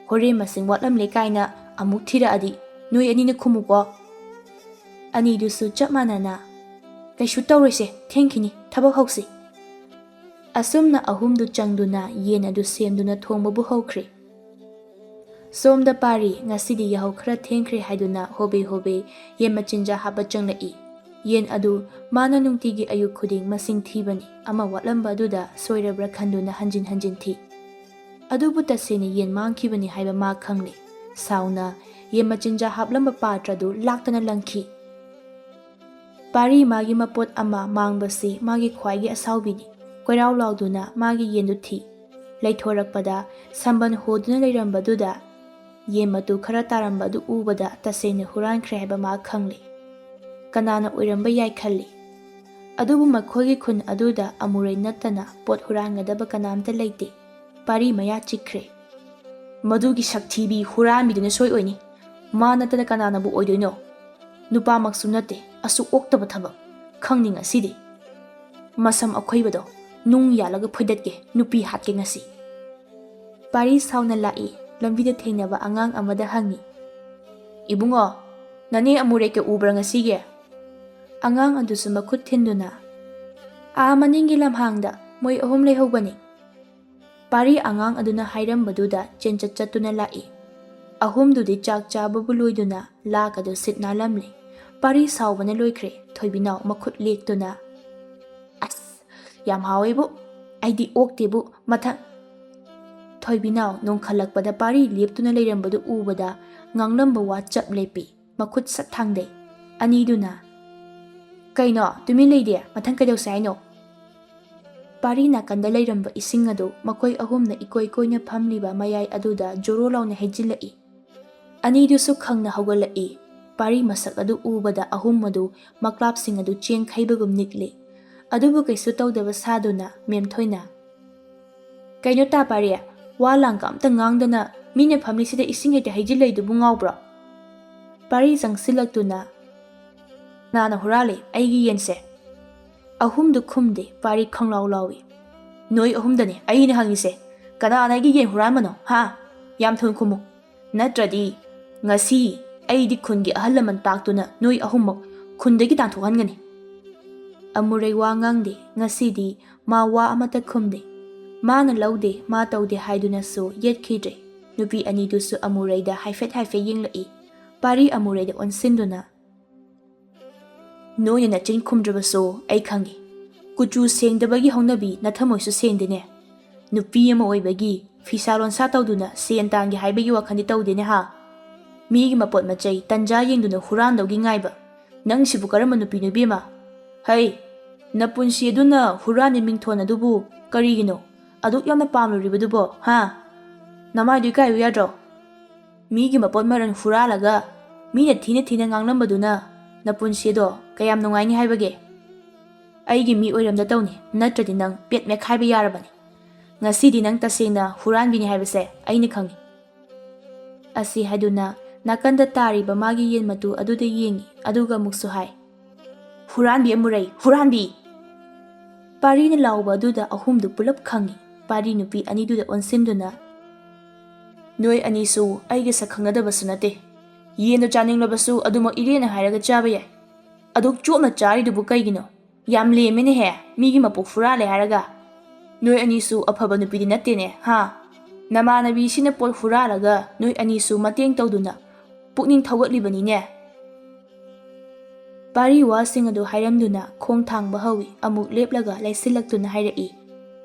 ꯍꯣꯔꯦꯟ ꯃꯁꯤꯡ ꯋꯥꯠꯂꯝꯂꯦ ꯀꯥꯏꯅ ꯑꯃꯨꯛ ꯊꯤꯔꯛꯑꯗꯤ ꯅꯣꯏ ꯑꯅꯤꯅ ꯈꯨꯝꯃꯨꯀꯣ꯫" ꯑꯅꯤꯗꯨꯁꯨ ꯆꯞ ꯃꯥꯟꯅꯅ, "ꯀꯩꯁꯨ ꯇꯧꯔꯣꯏꯁꯦ, ꯊꯦꯡꯈꯤꯅꯤ, ꯊꯕꯛ ꯍꯧꯁꯤ꯫" ꯑꯁꯨꯝꯅ ꯑꯍꯨꯝꯗꯨ ꯆꯪꯗꯨꯅ ꯌꯦꯟ ꯑꯗꯨ ꯁꯦꯝꯗꯨꯅ ꯊꯣꯡꯕꯕꯨ ꯍꯧꯈ꯭ꯔꯦ꯫ ꯁꯣꯝꯗ ꯄꯥꯔꯤ ꯉꯁꯤꯗꯤ ꯌꯥꯍꯧ ꯈꯔ ꯊꯦꯡꯈ꯭ꯔꯦ ꯍꯥꯏꯗꯨꯅ ꯍꯣꯕꯦ ꯍꯣꯕꯦ ꯌꯦꯟ ꯃꯆꯤꯟꯖꯥꯛ ꯍꯥꯞꯄ ꯆꯪꯂꯛꯏ꯫ ꯌꯦꯟ ꯑꯗꯨ ꯃꯥꯅ ꯅꯨꯡꯇꯤꯒꯤ ꯑꯌꯨꯛ ꯈꯨꯗꯤꯡ ꯃꯁꯤꯡ ꯊꯤꯕꯅꯤ, ꯑꯃ ꯋꯥꯠꯂꯝꯕ ꯑꯗꯨꯗ ꯁꯣꯏꯔꯕ꯭ꯔꯥ ꯈꯟꯗꯨꯅ ꯍꯟꯖꯤꯟ ꯍꯟꯖꯤꯟ ꯊꯤ꯫ ꯑꯗꯨꯕꯨ ꯇꯁꯦꯡꯅ ꯌꯦꯟ ꯃꯥꯡꯈꯤꯕꯅꯤ ꯍꯥꯏꯕ ꯃꯥ ꯈꯪꯂꯦ꯫ ꯁꯥꯎꯅ ꯌꯦꯟ ꯃꯆꯤꯟꯖꯥꯛ ꯍꯥꯞꯂꯝꯕ ꯄꯥꯇ꯭ꯔꯗꯨ ꯂꯥꯛꯇꯅ ꯂꯪꯈꯤ꯫ ꯄꯥꯔꯤ ꯃꯥꯒꯤ ꯃꯄꯣꯠ ꯑꯃ ꯃꯥꯡꯕꯁꯤ ꯃꯥꯒꯤ ꯈ꯭ꯋꯥꯏꯒꯤ ꯑꯁꯥꯎꯕꯤꯅꯤ꯫ ꯀꯣꯏꯔꯥꯎ ꯂꯥꯎꯗꯨꯅ ꯃꯥꯒꯤ ꯌꯦꯟꯗꯨ ꯊꯤ꯫ ꯂꯩꯊꯣꯔꯛꯄꯗ ꯁꯝꯕꯟ ꯍꯣꯗꯨꯅ ꯂꯩꯔꯝꯕꯗꯨꯗ ꯌꯦꯟ ꯃꯇꯨ ꯈꯔ ꯇꯥꯔꯝꯕ ꯑꯗꯨ ꯎꯕꯗ ꯇꯁꯦꯡꯅ ꯍꯨꯔꯥꯟꯈ꯭ꯔꯦ ꯍꯥꯏꯕ ꯃꯥ ꯈꯪꯂꯦ꯫ ꯀꯅꯥꯅ ꯑꯣꯏꯔꯝꯕ ꯌꯥꯏ ꯈꯜꯂꯤ꯫ ꯑꯗꯨꯕꯨ ꯃꯈꯣꯏꯒꯤ ꯈꯨꯟ ꯑꯗꯨꯗ ꯑꯃꯨꯔꯩ ꯅꯠꯇꯅ ꯄꯣꯠ ꯍꯨꯔꯥꯟꯒꯗꯕ ꯀꯅꯥꯝꯇ ꯂꯩꯇꯦ꯫ ꯄꯥꯔꯤ ꯃꯌꯥ ꯆꯤꯛꯈ꯭ꯔꯦ꯫ "ꯃꯗꯨꯒꯤ ꯁꯛꯊꯤꯕꯤ ꯍꯨꯔꯥꯟꯕꯤꯗꯨꯅ ꯁꯣꯏ ꯑꯣꯏꯅꯤ꯫ ꯃꯥ ꯅꯠꯇꯅ ꯀꯅꯥꯅꯕꯨ ꯑꯣꯏꯗꯣꯏꯅꯣ? ꯅꯨꯄꯥꯃꯛꯁꯨ ꯅꯠꯇꯦ, ꯑꯁꯨꯛ ꯑꯣꯛꯇꯕ ꯊꯕꯛ꯫ ꯈꯪꯅꯤ ꯉꯁꯤꯗꯤ꯫ ꯃꯁꯝ ꯑꯈꯣꯏꯕꯗꯣ ꯅꯨꯡ ꯌꯥꯜꯂꯒ ꯐꯣꯏꯗꯠꯀꯦ, ꯅꯨꯄꯤ ꯍꯥꯠꯀꯦ ꯉꯁꯤ꯫" ꯄꯥꯔꯤ ꯁꯥꯎꯅ ꯂꯥꯛꯏ꯫ ꯂꯝꯕꯤꯗ ꯊꯦꯡꯅꯕ ꯑꯉꯥꯡ ꯑꯃꯗ ꯍꯪꯉꯤ, "ꯏꯕꯨꯡꯉꯣ, ꯅꯅꯦ ꯑꯃꯨꯔꯩꯀ ꯎꯕ꯭ꯔꯥ ꯉꯁꯤꯒꯤ?" ꯑꯉꯥꯡ ꯑꯗꯨꯁꯨ ꯃꯈꯨꯠ ꯊꯤꯟꯗꯨꯅ, "ꯑꯥ ꯃꯅꯤꯡꯒꯤ ꯂꯝꯍꯥꯡꯗ ꯃꯣꯏ ꯑꯍꯨꯝ ꯂꯩꯍꯧꯕꯅꯤ꯫" ꯄꯥꯔꯤ ꯑꯉꯥꯡ ꯑꯗꯨꯅ ꯍꯥꯏꯔꯝꯕꯗꯨꯗ ꯆꯦꯟꯆꯠ ꯆꯠꯇꯨꯅ ꯂꯥꯛꯏ꯫ ꯑꯍꯨꯝꯗꯨꯗꯤ ꯆꯥꯛ ꯆꯥꯕꯕꯨ ꯂꯣꯏꯗꯨꯅ ꯂꯥꯛ ꯑꯗꯨ ꯁꯤꯠ ꯅꯥꯜꯂꯝꯂꯦ꯫ ꯄꯥꯔꯤ ꯁꯥꯎꯕꯅ ꯂꯣꯏꯈ꯭ꯔꯦ꯫ ꯊꯣꯏꯕꯤꯅꯥꯎ ꯃꯈꯨꯠ ꯂꯦꯛꯇꯨꯅ, "ꯑꯁ, ꯌꯥꯝ ꯍꯥꯎꯋꯦꯕꯨ꯫ ꯑꯩꯗꯤ ꯑꯣꯛꯇꯦꯕꯨ꯫ ꯃꯊꯪ꯫" ꯊꯣꯏꯕꯤꯅꯥꯎ ꯅꯣꯡꯈꯠꯂꯛꯄꯗ ꯄꯥꯔꯤ ꯂꯦꯞꯇꯨꯅ ꯂꯩꯔꯝꯕꯗꯨ ꯎꯕꯗ ꯉꯥꯡꯂꯝꯕ ꯋꯥ ꯆꯞ ꯂꯦꯞꯄꯤ꯫ ꯃꯈꯨꯠ ꯁꯠ ꯊꯥꯡꯗꯩ꯫ ꯑꯅꯤꯗꯨꯅ, "ꯀꯩꯅꯣ ꯇꯨꯃꯤꯟ ꯂꯩꯗꯤ? ꯃꯊꯪ ꯀꯩꯗꯧꯁꯦ ꯍꯥꯏꯅꯣ?" ꯄꯥꯔꯤ ꯅꯥꯀꯟꯗ ꯂꯩꯔꯝꯕ ꯏꯁꯤꯡ ꯑꯗꯨ ꯃꯈꯣꯏ ꯑꯍꯨꯝꯅ ꯏꯀꯣꯏ ꯀꯣꯏꯅ ꯐꯝꯂꯤꯕ ꯃꯌꯥꯏ ꯑꯗꯨꯗ ꯖꯣꯔꯣ ꯂꯥꯎꯅ ꯍꯩꯖꯤꯜꯂꯛꯏ꯫ ꯑꯅꯤꯗꯨꯁꯨ ꯈꯪꯅ ꯍꯧꯒꯠꯂꯛꯏ꯫ ꯄꯥꯔꯤ ꯃꯁꯛ ꯑꯗꯨ ꯎꯕꯗ ꯑꯍꯨꯝ ꯑꯗꯨ ꯃꯀ꯭ꯂꯥꯞꯁꯤꯡ ꯑꯗꯨ ꯆꯦꯡ ꯈꯩꯕꯒꯨꯝ ꯅꯤꯛꯂꯤ꯫ ꯑꯗꯨꯕꯨ ꯀꯩꯁꯨ ꯇꯧꯗꯕ ꯁꯥꯗꯨꯅ ꯃꯦꯝꯊꯣꯏꯅ, "ꯀꯩꯅꯣ ꯇꯥ ꯄꯥꯔꯤ, ꯋꯥ ꯂꯥꯡꯒ ꯑꯝꯇ ꯉꯥꯡꯗꯅ ꯃꯤꯅ ꯐꯝꯂꯤꯁꯤꯗ ꯏꯁꯤꯡ ꯍꯦꯛꯇ ꯍꯩꯖꯤꯜꯂꯛꯏꯗꯨꯕꯨ ꯉꯥꯎꯕ꯭ꯔꯣ?" ꯄꯥꯔꯤ ꯆꯪꯁꯤꯜꯂꯛꯇꯨꯅ, "ꯀꯅꯥꯅ ꯍꯨꯔꯥꯜꯂꯤ ꯑꯩꯒꯤ ꯌꯦꯟꯁꯦ?" ꯑꯍꯨꯝꯗꯨ ꯈꯨꯝꯗꯦ꯫ ꯄꯥꯔꯤ ꯈꯪꯂꯥꯎ ꯂꯥꯎꯏ꯫ "ꯅꯣꯏ ꯑꯍꯨꯝꯗꯅꯦ ꯑꯩꯅ ꯍꯪꯉꯤꯁꯦ꯫ ꯀꯅꯥꯅ ꯑꯩꯒꯤ ꯌꯦꯟ ꯍꯨꯔꯥꯟꯕꯅꯣ, ꯍꯥ? ꯌꯥꯝ ꯊꯨꯅ ꯈꯨꯝꯃꯨ꯫ ꯅꯠꯇ꯭ꯔꯗꯤ ꯉꯁꯤ ꯑꯩꯗꯤ ꯈꯨꯟꯒꯤ ꯑꯍꯜ ꯂꯃꯟ ꯇꯥꯛꯇꯨꯅ ꯅꯣꯏ ꯑꯍꯨꯝꯃꯛ ꯈꯨꯟꯗꯒꯤ ꯇꯥꯟꯊꯣꯛꯍꯟꯒꯅꯤ꯫" ꯑꯃꯨꯔꯩ ꯋꯥ ꯉꯥꯡꯗꯦ꯫ ꯉꯁꯤꯗꯤ ꯃꯥ ꯋꯥ ꯑꯃꯠꯇ ꯈꯨꯝꯗꯦ꯫ ꯃꯥꯅ ꯂꯧꯗꯦ, ꯃꯥ ꯇꯧꯗꯦ ꯍꯥꯏꯗꯨꯅꯁꯨ ꯌꯦꯠꯈꯤꯗ꯭ꯔꯦ꯫ ꯅꯨꯄꯤ ꯑꯅꯤꯗꯨꯁꯨ ꯑꯃꯨꯔꯩꯗ ꯍꯥꯏꯐꯦꯠ ꯍꯥꯏꯐꯦꯠ ꯌꯦꯡꯂꯛꯏ꯫ ꯄꯥꯔꯤ ꯑꯃꯨꯔꯩꯗ ꯑꯣꯟꯁꯤꯟꯗꯨꯅ, "ꯅꯣꯏꯅ ꯅꯆꯤꯟ ꯈꯨꯝꯗ꯭ꯔꯕꯁꯨ ꯑꯩ ꯈꯪꯉꯤ꯫ ꯀꯨꯆꯨ ꯁꯦꯡꯗꯕꯒꯤ ꯍꯧꯅꯕꯤ ꯅꯊꯃꯣꯏꯁꯨ ꯁꯦꯡꯗꯦꯅꯦ꯫ ꯅꯨꯄꯤ ꯑꯃ ꯑꯣꯏꯕꯒꯤ ꯐꯤꯁꯥ ꯂꯣꯟꯁꯥ ꯇꯧꯗꯨꯅ ꯁꯦꯟ ꯇꯥꯟꯒꯦ ꯍꯥꯏꯕꯒꯤ ꯋꯥꯈꯜꯗꯤ ꯇꯧꯗꯦꯅꯦ ꯍꯥ? ꯃꯤꯒꯤ ꯃꯄꯣꯠ ꯃꯆꯩ ꯇꯟꯖꯥ ꯌꯦꯡꯗꯨꯅ ꯍꯨꯔꯥꯟꯗꯧꯒꯤ ꯉꯥꯏꯕ꯫ ꯅꯪꯁꯤꯕꯨ ꯀꯔꯝꯕ ꯅꯨꯄꯤꯅꯣ ꯏꯕꯦꯝꯃ? ꯍꯩ, ꯅꯄꯨꯟꯁꯤ ꯑꯗꯨꯅ ꯍꯨꯔꯥꯟꯕꯤ ꯃꯤꯡꯊꯣꯟ ꯑꯗꯨꯕꯨ ꯀꯔꯤꯒꯤꯅꯣ ꯑꯗꯨꯛ ꯌꯥꯝꯅ ꯄꯥꯝꯂꯨꯔꯤꯕꯗꯨꯕꯣ, ꯍꯥ? ꯅꯃꯥꯏꯗꯨ ꯏꯀꯥꯏꯌꯨ ꯌꯥꯗ꯭ꯔꯣ? ꯃꯤꯒꯤ ꯃꯄꯣꯠ ꯃꯔꯜ ꯍꯨꯔꯥꯜꯂꯒ ꯃꯤꯅ ꯊꯤꯅ ꯊꯤꯅ ꯉꯥꯡꯂꯝꯕꯗꯨꯅ ꯅꯄꯨꯟꯁꯤꯗꯣ ꯀꯌꯥꯝ ꯅꯨꯡꯉꯥꯏꯅꯤ ꯍꯥꯏꯕꯒꯦ? ꯑꯩꯒꯤ ꯃꯤ ꯑꯣꯏꯔꯝꯗ ꯇꯧꯅꯤ, ꯅꯠꯇ꯭ꯔꯗꯤ ꯅꯪ ꯄꯦꯠ ꯃꯦꯠꯈꯥꯏꯕ ꯌꯥꯔꯕꯅꯤ꯫ ꯉꯁꯤꯗꯤ ꯅꯪ ꯇꯁꯦꯡꯅ ꯍꯨꯔꯥꯟꯕꯤꯅꯤ ꯍꯥꯏꯕꯁꯦ ꯑꯩꯅ ꯈꯪꯉꯤ꯫" ꯑꯁꯤ ꯍꯥꯏꯗꯨꯅ ꯅꯥꯀꯟꯗ ꯇꯥꯔꯤꯕ ꯃꯥꯒꯤ ꯌꯦꯟ ꯃꯇꯨ ꯑꯗꯨꯗ ꯌꯦꯡꯉꯤ, ꯑꯗꯨꯒ ꯑꯃꯨꯛꯁꯨ ꯍꯥꯏ, "ꯍꯨꯔꯥꯟꯕꯤ ꯑꯃꯨꯔꯩ, ꯍꯨꯔꯥꯟꯕꯤ!" ꯄꯥꯔꯤꯅ ꯂꯥꯎꯕ ꯑꯗꯨꯗ ꯑꯍꯨꯝꯗꯨ ꯄꯨꯂꯞ ꯈꯪꯉꯤ꯫ ꯄꯥꯔꯤ ꯅꯨꯄꯤ ꯑꯅꯤꯗꯨꯗ ꯑꯣꯟꯁꯤꯟꯗꯨꯅ, "ꯅꯣꯏ ꯑꯅꯤꯁꯨ ꯑꯩꯒ ꯁꯛ ꯈꯪꯅꯗꯕꯁꯨ ꯅꯠꯇꯦ꯫ ꯌꯦꯟꯗꯣ ꯆꯥꯅꯤꯡꯂꯕꯁꯨ ꯑꯗꯨꯃꯛ ꯏꯔꯦꯅ ꯍꯥꯏꯔꯒ ꯆꯥꯕ ꯌꯥꯏ꯫ ꯑꯗꯨꯛ ꯆꯣꯞꯅ ꯆꯥꯔꯤꯗꯨꯕꯨ ꯀꯩꯒꯤꯅꯣ? ꯌꯥꯝ ꯂꯦꯝꯃꯦꯅꯦꯍꯦ, ꯃꯤꯒꯤ ꯃꯄꯣꯛ ꯍꯨꯔꯥꯜꯂꯦ ꯍꯥꯏꯔꯒ꯫ ꯅꯣꯏ ꯑꯅꯤꯁꯨ ꯑꯐꯕ ꯅꯨꯄꯤꯗꯤ ꯅꯠꯇꯦꯅꯦ, ꯍꯥ? ꯅꯃꯥꯟꯅꯕꯤꯁꯤꯅ ꯄꯣꯠ ꯍꯨꯔꯥꯜꯂꯒ ꯅꯣꯏ ꯑꯅꯤꯁꯨ ꯃꯇꯦꯡ ꯇꯧꯗꯨꯅ ꯄꯨꯛꯅꯤꯡ ꯊꯧꯒꯠꯂꯤꯕꯅꯤꯅꯦ꯫" ꯄꯥꯔꯤ ꯋꯥꯁꯤꯡ ꯑꯗꯨ ꯍꯥꯏꯔꯝꯗꯨꯅ ꯈꯣꯡ ꯊꯥꯡꯕ ꯍꯧꯏ꯫ ꯑꯃꯨꯛ ꯂꯦꯞꯂꯒ ꯂꯩꯁꯤꯜꯂꯛꯇꯨꯅ ꯍꯥꯏꯔꯛꯏ,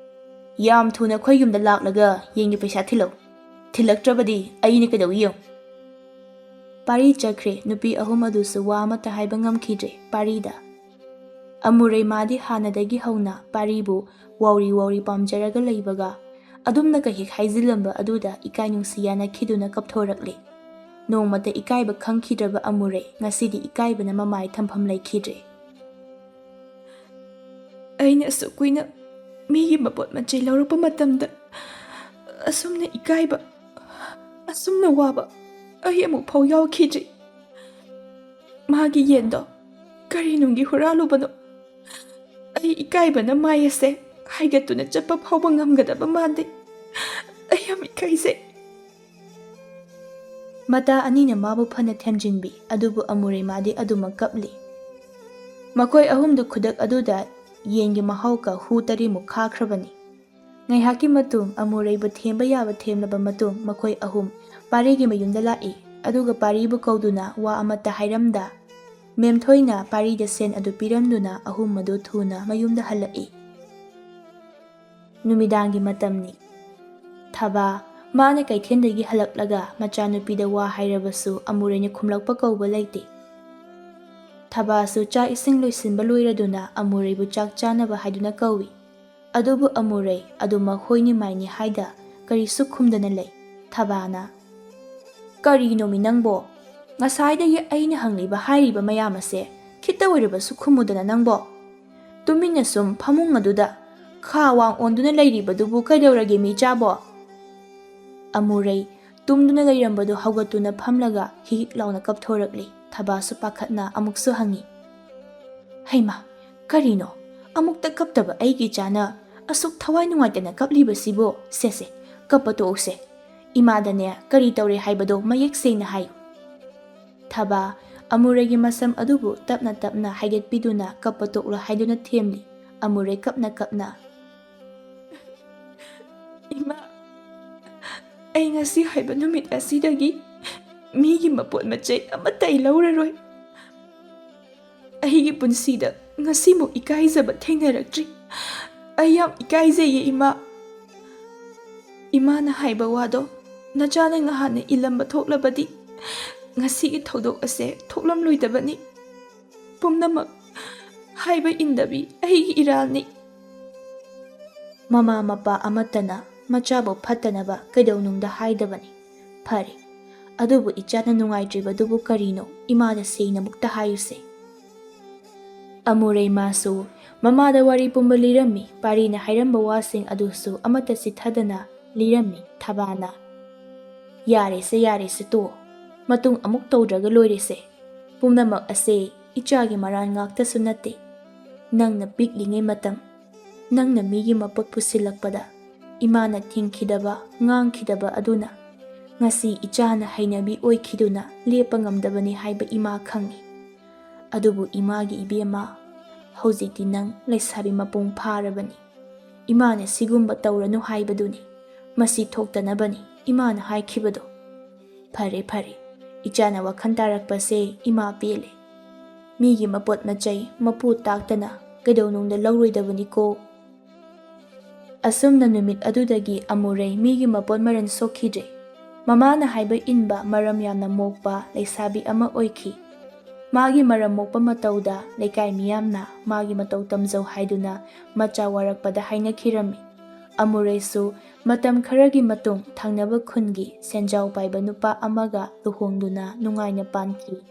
"ꯌꯥꯝ ꯊꯨꯅ ꯑꯩꯈꯣꯏ ꯌꯨꯝꯗ ꯂꯥꯛꯂꯒ ꯌꯦꯟꯒꯤ ꯄꯩꯁꯥ ꯊꯤꯜꯂꯛꯎ꯫ ꯊꯤꯜꯂꯛꯇ꯭ꯔꯕꯗꯤ ꯑꯩꯅ ꯀꯩꯗꯧꯏ ꯌꯦꯡꯉꯨ꯫" ꯄꯥꯔꯤ ꯆꯠꯈ꯭ꯔꯦ꯫ ꯅꯨꯄꯤ ꯑꯍꯨꯝ ꯑꯗꯨꯁꯨ ꯋꯥ ꯑꯃꯠꯇ ꯍꯥꯏꯕ ꯉꯝꯈꯤꯗ꯭ꯔꯦ ꯄꯥꯔꯤꯗ꯫ ꯑꯃꯨꯔꯩ ꯃꯥꯗꯤ ꯍꯥꯟꯅꯗꯒꯤ ꯍꯧꯅ ꯄꯥꯔꯤꯕꯨ ꯋꯥꯎꯔꯤ ꯋꯥꯎꯔꯤ ꯄꯥꯝꯖꯔꯒ ꯂꯩꯕꯒ ꯑꯗꯨꯝꯅ ꯀꯩꯍꯦꯛ ꯍꯥꯏꯖꯤꯜꯂꯝꯕ ꯑꯗꯨꯗ ꯏꯀꯥꯏ ꯅꯨꯡꯁꯤ ꯌꯥꯅꯈꯤꯗꯨꯅ ꯀꯞꯊꯣꯔꯛꯂꯦ꯫ ꯅꯣꯡꯃꯇ ꯏꯀꯥꯏꯕ ꯈꯪꯈꯤꯗ꯭ꯔꯕ ꯑꯃꯨꯔꯩ ꯉꯁꯤꯗꯤ ꯏꯀꯥꯏꯕꯅ ꯃꯃꯥꯏ ꯊꯝꯐꯝ ꯂꯩꯈꯤꯗ꯭ꯔꯦ꯫ "ꯑꯩꯅ ꯑꯁꯨꯛ ꯀꯨꯏꯅ ꯃꯤꯒꯤ ꯃꯄꯣꯠ ꯃꯆꯩ ꯂꯧꯔꯛꯄ ꯃꯇꯝꯗ ꯑꯁꯨꯝꯅ ꯏꯀꯥꯏꯕ, ꯑꯁꯨꯝꯅ ꯋꯥꯕ ꯑꯩ ꯑꯃꯨꯛ ꯐꯥꯎ ꯌꯥꯎꯈꯤꯗ꯭ꯔꯤ꯫ ꯃꯥꯒꯤ ꯌꯦꯟꯗꯣ ꯀꯔꯤ ꯅꯨꯡꯒꯤ ꯍꯨꯔꯥꯜꯂꯨꯕꯅꯣ? ꯑꯩ ꯏꯀꯥꯏꯕꯅ ꯃꯥꯏ ꯑꯁꯦ ꯍꯥꯏꯒꯠꯇꯨꯅ ꯆꯠꯄ ꯐꯥꯎꯕ ꯉꯝꯒꯗꯕ ꯃꯥꯟꯗꯦ꯫ ꯑꯩ ꯌꯥꯝ ꯏꯀꯥꯏꯖꯩ꯫ ꯃꯇꯥ ꯑꯅꯤꯅ ꯃꯥꯕꯨ ꯐꯅ ꯊꯦꯝꯖꯤꯟꯕꯤ, ꯑꯗꯨꯕꯨ ꯑꯃꯨꯔꯩ ꯃꯥꯗꯤ ꯑꯗꯨꯃꯛ ꯀꯞꯂꯤ꯫ ꯃꯈꯣꯏ ꯑꯍꯨꯝꯗꯨ ꯈꯨꯗꯛ ꯑꯗꯨꯗ ꯌꯦꯟꯒꯤ ꯃꯍꯥꯎꯒ ꯍꯨ ꯇꯔꯤꯃꯨꯛ ꯈꯥꯈ꯭ꯔꯕꯅꯤ꯫ ꯉꯥꯏꯍꯥꯛꯀꯤ ꯃꯇꯨꯡ ꯑꯃꯨꯔꯩꯕꯨ ꯊꯦꯝꯕ ꯌꯥꯕ ꯊꯦꯝꯂꯕ ꯃꯇꯨꯡ ꯃꯈꯣꯏ ꯑꯍꯨꯝ ꯄꯥꯔꯤꯒꯤ ꯃꯌꯨꯝꯗ ꯂꯥꯛꯏ꯫ ꯑꯗꯨꯒ ꯄꯥꯔꯤꯕꯨ ꯀꯧꯗꯨꯅ ꯋꯥ ꯑꯃꯠꯇ ꯍꯥꯏꯔꯝꯗ ꯃꯦꯝꯊꯣꯏꯅ ꯄꯥꯔꯤꯗ ꯁꯦꯟ ꯑꯗꯨ ꯄꯤꯔꯝꯗꯨꯅ ꯑꯍꯨꯝ ꯑꯗꯨ ꯊꯨꯅ ꯃꯌꯨꯝꯗ ꯍꯜꯂꯛꯏ꯫ ꯅꯨꯃꯤꯗꯥꯡꯒꯤ ꯃꯇꯝꯅꯤ꯫ ꯊꯕꯥ, ꯃꯥꯅ ꯀꯩꯊꯦꯜꯗꯒꯤ ꯍꯜꯂꯛꯂꯒ ꯃꯆꯥꯅꯨꯄꯤꯗ ꯋꯥ ꯍꯥꯏꯔꯕꯁꯨ ꯑꯃꯨꯔꯩꯅ ꯈꯨꯝꯂꯛꯄ ꯀꯧꯕ ꯂꯩꯇꯦ꯫ ꯊꯕꯥꯁꯨ ꯆꯥꯛ ꯏꯁꯤꯡ ꯂꯣꯏꯁꯤꯟꯕ ꯂꯣꯏꯔꯗꯨꯅ ꯑꯃꯨꯔꯩꯕꯨ ꯆꯥꯛ ꯆꯥꯅꯕ ꯍꯥꯏꯗꯨꯅ ꯀꯧꯏ꯫ ꯑꯗꯨꯕꯨ ꯑꯃꯨꯔꯩ ꯑꯗꯨꯃꯛ ꯍꯣꯏꯅꯤ ꯃꯥꯏꯅꯤ ꯍꯥꯏꯗ ꯀꯔꯤꯁꯨ ꯈꯨꯝꯗꯅ ꯂꯩ꯫ ꯊꯕꯥꯅ, "ꯀꯔꯤꯅꯣꯃꯤ ꯅꯪꯕꯣ? ꯉꯁꯥꯏꯗꯒꯤ ꯑꯩꯅ ꯍꯪꯂꯤꯕ ꯍꯥꯏꯔꯤꯕ ꯃꯌꯥꯝ ꯑꯁꯦ ꯈꯤꯠꯇ ꯑꯣꯏꯔꯕꯁꯨ ꯈꯨꯝꯃꯨꯗꯅ ꯅꯪꯕꯣ? ꯇꯨꯃꯤꯟꯅ ꯁꯨꯝ ꯐꯃꯨꯡ ꯑꯗꯨꯗ ꯈꯥ ꯋꯥꯡ ꯑꯣꯟꯗꯨꯅ ꯂꯩꯔꯤꯕꯗꯨꯕꯨ ꯀꯩꯗꯧꯔꯒꯦ ꯃꯤꯆꯥꯕꯣ?" ꯑꯃꯨꯔꯩ ꯇꯨꯝꯗꯨꯅ ꯂꯩꯔꯝꯕꯗꯨ ꯍꯧꯒꯠꯇꯨꯅ ꯐꯝꯂꯒ ꯍꯤꯛ ꯂꯥꯎꯅ ꯀꯞꯊꯣꯔꯛꯂꯤ꯫ ꯊꯕꯥꯁꯨ ꯄꯥꯈꯠꯅ ꯑꯃꯨꯛꯁꯨ ꯍꯪꯉꯤ, "ꯍꯩꯃꯥ, ꯀꯔꯤꯅꯣ? ꯑꯃꯨꯛꯇ ꯀꯞꯇꯕ ꯑꯩꯒꯤ ꯏꯆꯥꯅ ꯑꯁꯨꯛ ꯊꯋꯥꯏ ꯅꯨꯡꯉꯥꯏꯇꯅ ꯀꯞꯂꯤꯕꯁꯤꯕꯨ? ꯁꯦꯁꯦ, ꯀꯞꯄ ꯇꯣꯛꯎꯁꯦ꯫ ꯏꯃꯥꯗꯅꯦ ꯀꯔꯤ ꯇꯧꯔꯦ ꯍꯥꯏꯕꯗꯣ ꯃꯌꯦꯛ ꯁꯦꯡꯅ ꯍꯥꯏꯌꯨ꯫" ꯊꯕꯥ ꯑꯃꯨꯔꯩꯒꯤ ꯃꯁꯝ ꯑꯗꯨꯕꯨ ꯇꯞꯅ ꯇꯞꯅ ꯍꯥꯏꯒꯠꯄꯤꯗꯨꯅ ꯀꯞꯄ ꯇꯣꯛꯂꯣ ꯍꯥꯏꯗꯨꯅ ꯊꯦꯝꯂꯤ꯫ ꯑꯃꯨꯔꯩ ꯀꯞꯅ ꯀꯞꯅ, "ꯏꯃꯥ, ꯑꯩ ꯉꯁꯤ ꯍꯥꯏꯕ ꯅꯨꯃꯤꯠ ꯑꯁꯤꯗꯒꯤ ꯃꯤꯒꯤ ꯃꯄꯣꯠ ꯃꯆꯩ ꯑꯃꯠꯇ ꯑꯩ ꯂꯧꯔꯔꯣꯏ꯫ ꯑꯩꯒꯤ ꯄꯨꯟꯁꯤꯗ ꯉꯁꯤꯃꯨꯛ ꯏꯀꯥꯏꯖꯕ ꯊꯦꯡꯅꯔꯛꯇ꯭ꯔꯤ꯫ ꯑꯩ ꯌꯥꯝ ꯏꯀꯥꯏꯖꯩꯌꯦ ꯏꯃꯥ꯫ ꯏꯃꯥꯅ ꯍꯥꯏꯕ ꯋꯥꯗꯣ ꯅꯆꯥꯅ ꯉꯍꯥꯟꯅ ꯏꯜꯂꯝꯕ ꯊꯣꯛꯂꯕꯗꯤ ꯉꯁꯤꯒꯤ ꯊꯧꯗꯣꯛ ꯑꯁꯦ ꯊꯣꯛꯂꯝꯂꯣꯏꯗꯕꯅꯤ꯫ ꯄꯨꯝꯅꯃꯛ ꯍꯥꯏꯕ ꯏꯟꯗꯕꯤ ꯑꯩꯒꯤ ꯏꯔꯥꯜꯅꯤ꯫" ꯃꯃꯥ ꯃꯄꯥ ꯑꯃꯠꯇꯅ ꯃꯆꯥꯕꯨ ꯐꯠꯇꯅꯕ ꯀꯩꯗꯧꯅꯨꯡꯗ ꯍꯥꯏꯗꯕꯅꯤ꯫ ꯐꯔꯦ, ꯑꯗꯨꯕꯨ ꯏꯆꯥꯅ ꯅꯨꯡꯉꯥꯏꯇ꯭ꯔꯤꯕꯗꯨꯕꯨ ꯀꯔꯤꯅꯣ? ꯏꯃꯥꯗ ꯁꯦꯡꯅ ꯑꯃꯨꯛꯇ ꯍꯥꯏꯌꯨꯁꯦ꯫ ꯑꯃꯨꯔꯩ ꯃꯥꯁꯨ ꯃꯃꯥꯗ ꯋꯥꯔꯤ ꯄꯨꯝꯕ ꯂꯤꯔꯝꯃꯤ꯫ ꯄꯥꯔꯤꯅ ꯍꯥꯏꯔꯝꯕ ꯋꯥꯁꯤꯡ ꯑꯗꯨꯁꯨ ꯑꯃꯠꯇ ꯆꯤꯠꯊꯗꯅ ꯂꯤꯔꯝꯃꯤ꯫ ꯊꯕꯥꯅ, "ꯌꯥꯔꯦꯁꯦ, ꯌꯥꯔꯦꯁꯦ, ꯇꯣꯛꯑꯣ꯫ ꯃꯇꯨꯡ ꯑꯃꯨꯛ ꯇꯧꯗ꯭ꯔꯒ ꯂꯣꯏꯔꯦꯁꯦ꯫ ꯄꯨꯝꯅꯃꯛ ꯑꯁꯦ ꯏꯆꯥꯒꯤ ꯃꯔꯥꯜ ꯉꯥꯛꯇꯁꯨ ꯅꯠꯇꯦ꯫ ꯅꯪꯅ ꯄꯤꯛꯂꯤꯉꯩ ꯃꯇꯝ, ꯅꯪꯅ ꯃꯤꯒꯤ ꯃꯄꯣꯠ ꯄꯨꯁꯤꯜꯂꯛꯄꯗ ꯏꯃꯥꯅ ꯊꯤꯡꯈꯤꯗꯕ, ꯉꯥꯡꯈꯤꯗꯕ ꯑꯗꯨꯅ ꯉꯁꯤ ꯏꯆꯥꯅ ꯍꯩꯅꯕꯤ ꯑꯣꯏꯈꯤꯗꯨꯅ ꯂꯦꯞꯄ ꯉꯝꯗꯕꯅꯤ ꯍꯥꯏꯕ ꯏꯃꯥ ꯈꯪꯏ꯫ ꯑꯗꯨꯕꯨ ꯏꯃꯥꯒꯤ ꯏꯕꯦꯝꯃ, ꯍꯧꯖꯤꯛꯇꯤ ꯅꯪ ꯂꯩꯁꯥꯕꯤ ꯃꯄꯨꯡ ꯐꯥꯔꯕꯅꯤ꯫ ꯏꯃꯥꯅ ꯁꯤꯒꯨꯝꯕ ꯇꯧꯔꯅꯨ ꯍꯥꯏꯕꯗꯨꯅꯤ꯫ ꯃꯁꯤ ꯊꯣꯛꯇꯅꯕꯅꯤ ꯏꯃꯥꯅ ꯍꯥꯏꯈꯤꯕꯗꯣ꯫ ꯐꯔꯦ, ꯐꯔꯦ, ꯏꯆꯥꯅ ꯋꯥꯈꯜ ꯇꯥꯔꯛꯄꯁꯦ ꯏꯃꯥ ꯄꯦꯜꯂꯦ꯫ ꯃꯤꯒꯤ ꯃꯄꯣꯠ ꯃꯆꯩ ꯃꯄꯨ ꯇꯥꯛꯇꯅ ꯀꯩꯗꯧꯅꯨꯡꯗ ꯂꯧꯔꯣꯏꯗꯕꯅꯤꯀꯣ꯫ ꯑꯁꯨꯝꯅ ꯅꯨꯃꯤꯠ ꯑꯗꯨꯗꯒꯤ ꯑꯃꯨꯔꯩ ꯃꯤꯒꯤ ꯃꯄꯣꯠ ꯃꯔꯟ ꯁꯣꯛꯈꯤꯗ꯭ꯔꯦ꯫ ꯃꯃꯥꯅ ꯍꯥꯏꯕ ꯏꯟꯕ, ꯃꯔꯝ ꯌꯥꯝꯅ ꯃꯣꯛꯄ ꯂꯩꯁꯥꯕꯤ ꯑꯃ ꯑꯣꯏꯈꯤ꯫ ꯃꯥꯒꯤ ꯃꯔꯝ ꯃꯣꯛꯄ ꯃꯇꯧꯗ ꯂꯩꯀꯥꯏ ꯃꯤꯌꯥꯝꯅ ꯃꯥꯒꯤ ꯃꯇꯧ ꯇꯝꯖꯧ ꯍꯥꯏꯗꯨꯅ ꯃꯆꯥ ꯋꯥꯔꯛꯄꯗ ꯍꯥꯏꯅꯈꯤꯔꯝꯃꯤ꯫ ꯑꯃꯨꯔꯩꯁꯨ ꯃꯇꯝ ꯈꯔꯒꯤ ꯃꯇꯨꯡ ꯊꯪꯅꯕ ꯈꯨꯟꯒꯤ ꯁꯦꯟꯖꯥꯎ ꯄꯥꯏꯕ ꯅꯨꯄꯥ ꯑꯃꯒ ꯂꯨꯍꯣꯡꯗꯨꯅ ꯅꯨꯡꯉꯥꯏꯅ ꯄꯥꯟꯈꯤ꯫